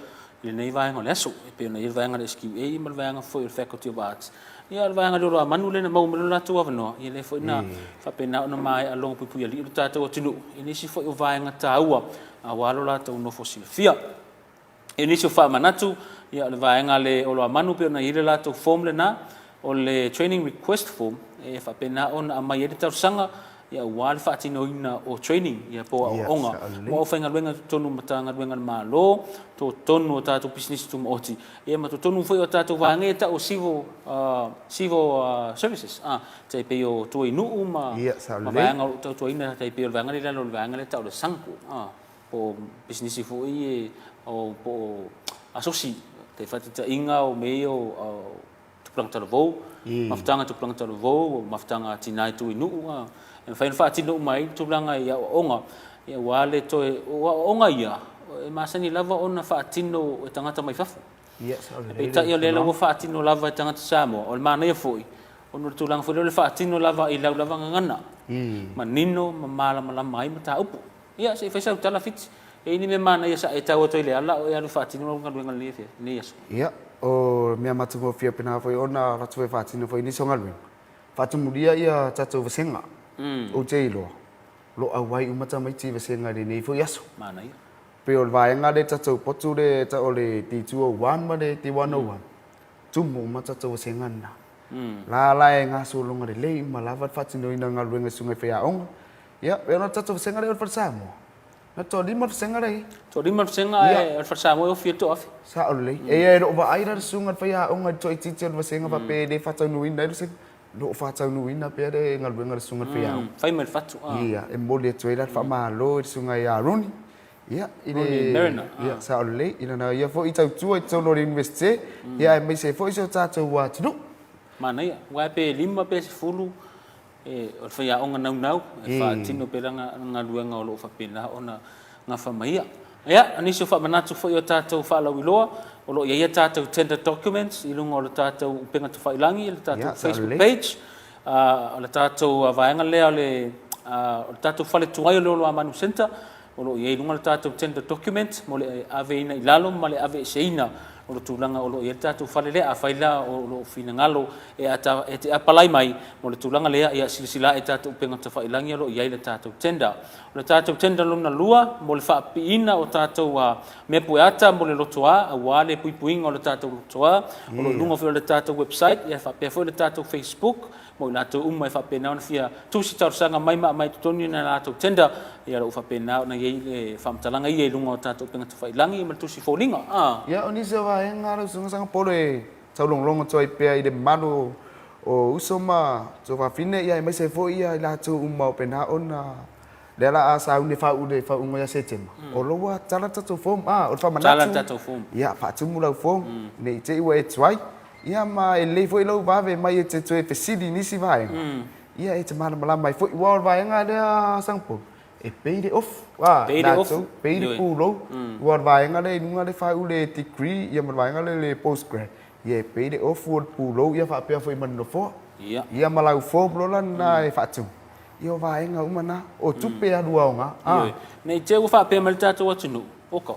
i lenei vaega o le aso, e pei ona i ai le vaega a le SQA ma le vaega foi o le Faculty of Arts. Ia, o le vaega Leoloamanu lea na maua mai lo latou avanoa, ia lea foi na faapena ona maea logo puipuialii lo tatou atunuu i nisi foi o vaega taua aua lo latou nofo silafia. I nisi o faamanatu, ia o le vaega a le Oloamanu pei ona i ai le latou form lena, o le training request form e faapena ona aumai ai le talosaga ia aua le faatinoina o training ia po o aoaoga mo aufaigaluega i totonu o Matagaluega a le Malo, totonu o tatou pisinisi tumaoti, ia ma totonu foi o tatou vaega ia e tau o civil, civil services, tai pei o tua i nuu ma vaega o lo o tautuaina, tai pei o le vaega lea i lalo o le vaega lea e tau o le SANCO. po o pisinisi foi ia o po o asosi, tai faataitaiga o mea ia o tupulaga talavou, mafutaga tupulaga talavou, o mafutaga a tina e tu i nuu, a, e mafai ona faatino uma ai tulaga i aoaoga, aua le toe, o aoaoga ia, e masani lava ona faatino e tagata mai fafo. Peitai o lea la ua faatino lava e tagata Samoa, o le manaia foi, ona o le tulaga foi lea o le faatino lava i lau lava gagana, manino ma malamalama ai mataupu. Ia, se i fai sau tala Fiti. E i ai ni mea manaia sa e tau atu ai i le ala o e alu e faatino lau galuega i lenei aso? Ia, o mea matagofie pena foi ona alu atu foi e faatino foi nisi o galuega, faatumulia ia tatou vasega. Ou te iloa, o lo o auai uma tamaiti i vasega i lenei foi aso. Manaia. Pei o le vaega lea tatou potu lea e tau o le D201 ma le D101, tumu uma tatou vasega lena. La la e gasologa lelei uma lava le faatinoina o galuega i susuga i faiaoga. Ia, e ono tatou vasega lea o le Fale Samoa. Na toalima le vasega lea e i ai. Toalima le vasega ae o le Fale Samoa e ofi ai le toafe. Sao lelei. Eia e le o vaai la le susuga i le faiaoga i le toaitiiti o le vasega faapea e le faataunuuina ai le vasega. O lo o faataunuuina pea le galuega a le susuga i le faiaoga. Fai mai le fatu. Ia, e momoli atu ai la le faamalo i le susuga ia Rooney. Ia, i le... Rooney Mariner. Ia, sao lelei. I lana ia foi tautua i totonu o le Iunivesite, ia aemaise ai foi si o tatou atunuu. Manaia. Aua pe 5 pe 10 O le faiaoga naunau e faatino pea lana galuega o lo o faapena ona gafa ma ia. Ia, o nisi o faamanatu foi o tatou faalauiloa, o lo o i ai a tatou tender documents i luga o le tatou upega tafailagi, le tatou Facebook page, o le tatou vaega lea o le tatou fale tuai o le Oloamanu Centre, O lo o i ai i luga le tatou tender document mo le aveina i lalo ma le aveeseina o le tulaga o lo o i ai le tatou fale lea. Afai la o lo o finagalo e e te apalai mai mo le tulaga lea, ia silasila ae i tatou upega tafailagi o lo o i ai le tatou tender. O le tatou tender lona lua mo le faapipiina o tatou mea pueata mo le lotoa aua le puipuiga o le tatou lotoa, o lo o i luga foi o le tatou website ia faapea foi le tatou Facebook mo i latou uma e faapena ona fia tusi talosaga mai ma aumai i totonu nai latou tender, ia o lo o faapena ona i ai le faamatalaga ia i luga o tatou upega tafailagi ma le tusi foliga. A. Ia, o nisi o vaega lau Susuga Sagapolo e taulogologo atu ai pea i le mamalu o uso ma tuafafine, ia aemaise ai foi i latou uma o pena ona lea la a sauni e faauu i le faauuga ia Setema, o lo ua tala le tatou form, a, o le faamanatu, Tala le tatou form. Ia, faatumu lau form, ne i te i ua e tuai. Ia ma e lelei foi lou vave mai e te toe fesili i nisi vaega, ia e te malamalama ai foi. Aua o le vaega lea a Sangapore, e pay le off, a, Pay le off. latou, pay le pulou. Aua o le vaega lea i luga lea e faaiu le degree ia ma le vaega lea le postgrad, ia e pay le off o le pulou ia faapea foi ma le nofoa. Ia ma lau form loa la lena e faatumu. Ia o vaega uma na, o tupe e alu aoga, a. Ioe. Ne i te i ua faapea mai le tatou atunuu, oka,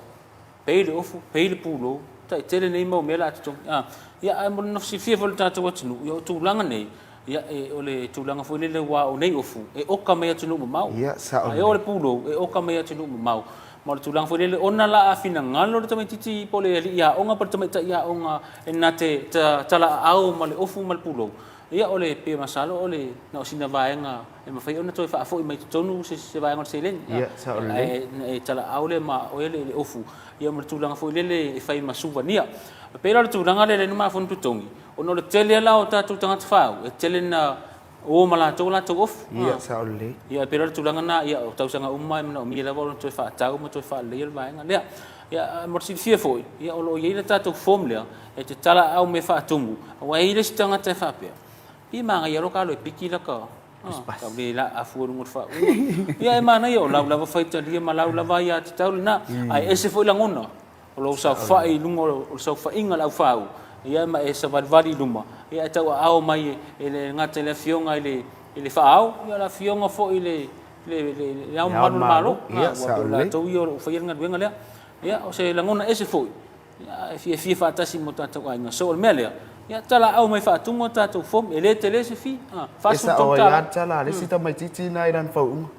Pei le ofu, pei le pulou, taitele nei mau mea la a totogi. A, ia, ae mo le nofo silafia foi e le tatou atunuu, ia o tulaga nei, ia, e, o le tulaga foi lele aua o nei ofu, e oka mai atunuu mamao. Ia, sao A e oo le pulou, e oka mai atunuu mamao. Ma o le tulaga foi lele, ona la a finagalo le tamaitiiti po o le alii aoga po o le tamaitai aoga e na te ta, talaaao ma le ofu ma le pulou, Ia, o le, pei masalo o le, na o sina vaega e mafai ona toe faafoi mai totonu se, se vaega o le seleni. Ia, sao lelei. Ae, e talaau lea ma oe le, le ofu, ia ma le tulaga foi lele e fai ma suvania. E pei la o le tulaga lea lea na mafua ona totogi, ona o le tele la o tatou tagata faau, e tele na o ma latou a latou ofu. Ia, sao lelei. Ia, e pei la o le tulaga lena, ia, o tausaga uma e manaomia lava ona toe faatau ma toe faaleleia le vaega lea. Ia, mo le silafia foi, ia, o lo o i ai le tatou form lea, E te talaau me faatumu, aua e i ai le isi tagata e faapea, Pi manaia loa ka alo e piki laka tau le la afu i luga o le faauuga. Ia e manaia o lau lava faitalia ma lau lava aiatatau lena, ae ese foi lagona o lou saofai i luga o le saofaiga a le aufāu, ia ma e savalivali i luma, ia e tauaao mai e le gata i le afioga i le i le faaao, ia o le afioga foi i le le Ao Mamalu o le Malo, aua pei o latou ia o lo o faia le galuega lea. Ia o se lagona ese foi Ia, e fiafia faatasi ma o tatou aiga. So, o le mea lea, ia talaau mai faatumu a tatou form, e le tele se fee, a, E sao ai lava le tala a le isi tamaitiiti lena i lana faauuga.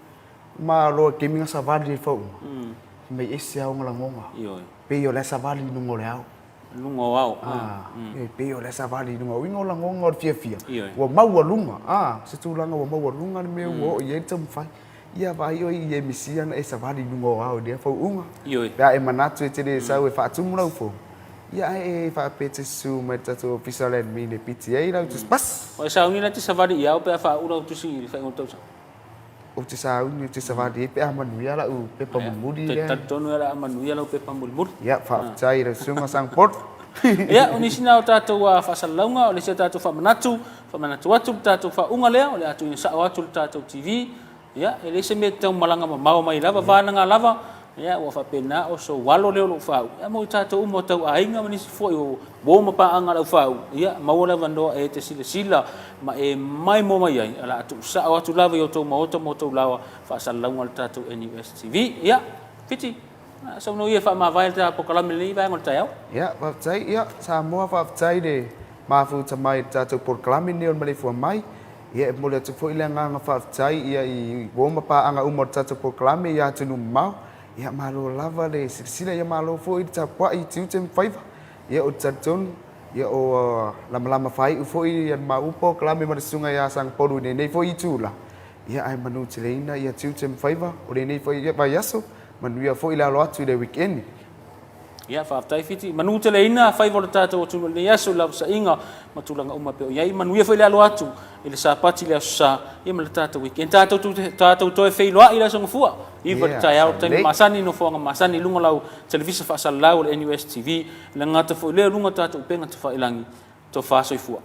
Malo e taimi na savali ai i le faauuga, fai mai ese lava ona lagona. Ioe. Pei o la e savali i luga o le ao. I luga o ao. A, e pei o la e savali i luga o uiga o lagona o le fiafia. Ioe. Ua maualuga, a, se tulaga ua maualuga le mea ua oo i ai le taumafai. Ia vaai oe i e misi ana e savali i luga o ao i lea fauuga. Ioe. Pe a e manatu e te le sau e faatumu lau form, ia ae e faapea e te susu mai i le tatou ofisa o le admin e piti ai lau tusi pasi. Ua e sauni la e te savali i ao pe a faauu lau tusi i le faaiuga o le tausaga? Ou te sauni, ou te savali ai pe a manuia lau pepa mulimuli lea. Te talitonu o le a manuia lau pepa mulimuli. Ia, faafetai i lau susuga Sangport. Ia, o nisi na o tatou faasalalauga, o le isi a tatou faamanatu, faamanatu atu le tatou faauuga lea, o le a tuuina sao atu i le tatou TV. Ia, e leai se mea e tau malaga mamao mai lava, vanaga lava, ia, ua faapena o sou alo lea o lo o faauu, ia, mo i tatou uma o tau aiga ma nisi foi o uo ma paaga a le aufaauu, ia, maua le avanoa e te silasila ma e maimoa mai ai, o le a tuusao atu lava i outou maota ma outou laoa faasalalauga a le tatou NUS TV. Ia, Fiti, saunoa ia e faamavae le polokalame i lenei vaega o le taeao. Ia, faafetai. Ia, Samoa, faafetai le mafuta mai i le tatou polokalame lenei o le Maleifua Mai. Ia, e momoli atu foi le agaga faafetai ia i uo ma paaga uma o le tatou polokalame i atunuu mamao. Ia, malo lava le silasila, ia malo foi le tapuai i tiute ma faiva. Ia, ou te talitonu, ia o lamalama faaiu foi ia le maua polokalame ma le susuga ia Sagapolu i lenei foi itula. Ia, ae manuteleina ia tiute ma faiva o lenei foi vaiaso, manuia foi le alo atu i le weekend. Ia, faafetai Fiti. Manuteleina faiva o le tatou atunuu i lenei aso i lavasaiga ma tulaga uma e pei o i ai. Manuia foi le alo atu i le Sapati i le Aso Sa, ia ma le tatou weekend. Tatou, tatou toe feiloai i le Aso Gafua, 9 i le taeao, le taimi masani, nofoaga masani i luga o lau televisa faasalalau o le NUS TV. Le gata foi lea i luga o tatou upega tafailagi. Tofa soifua.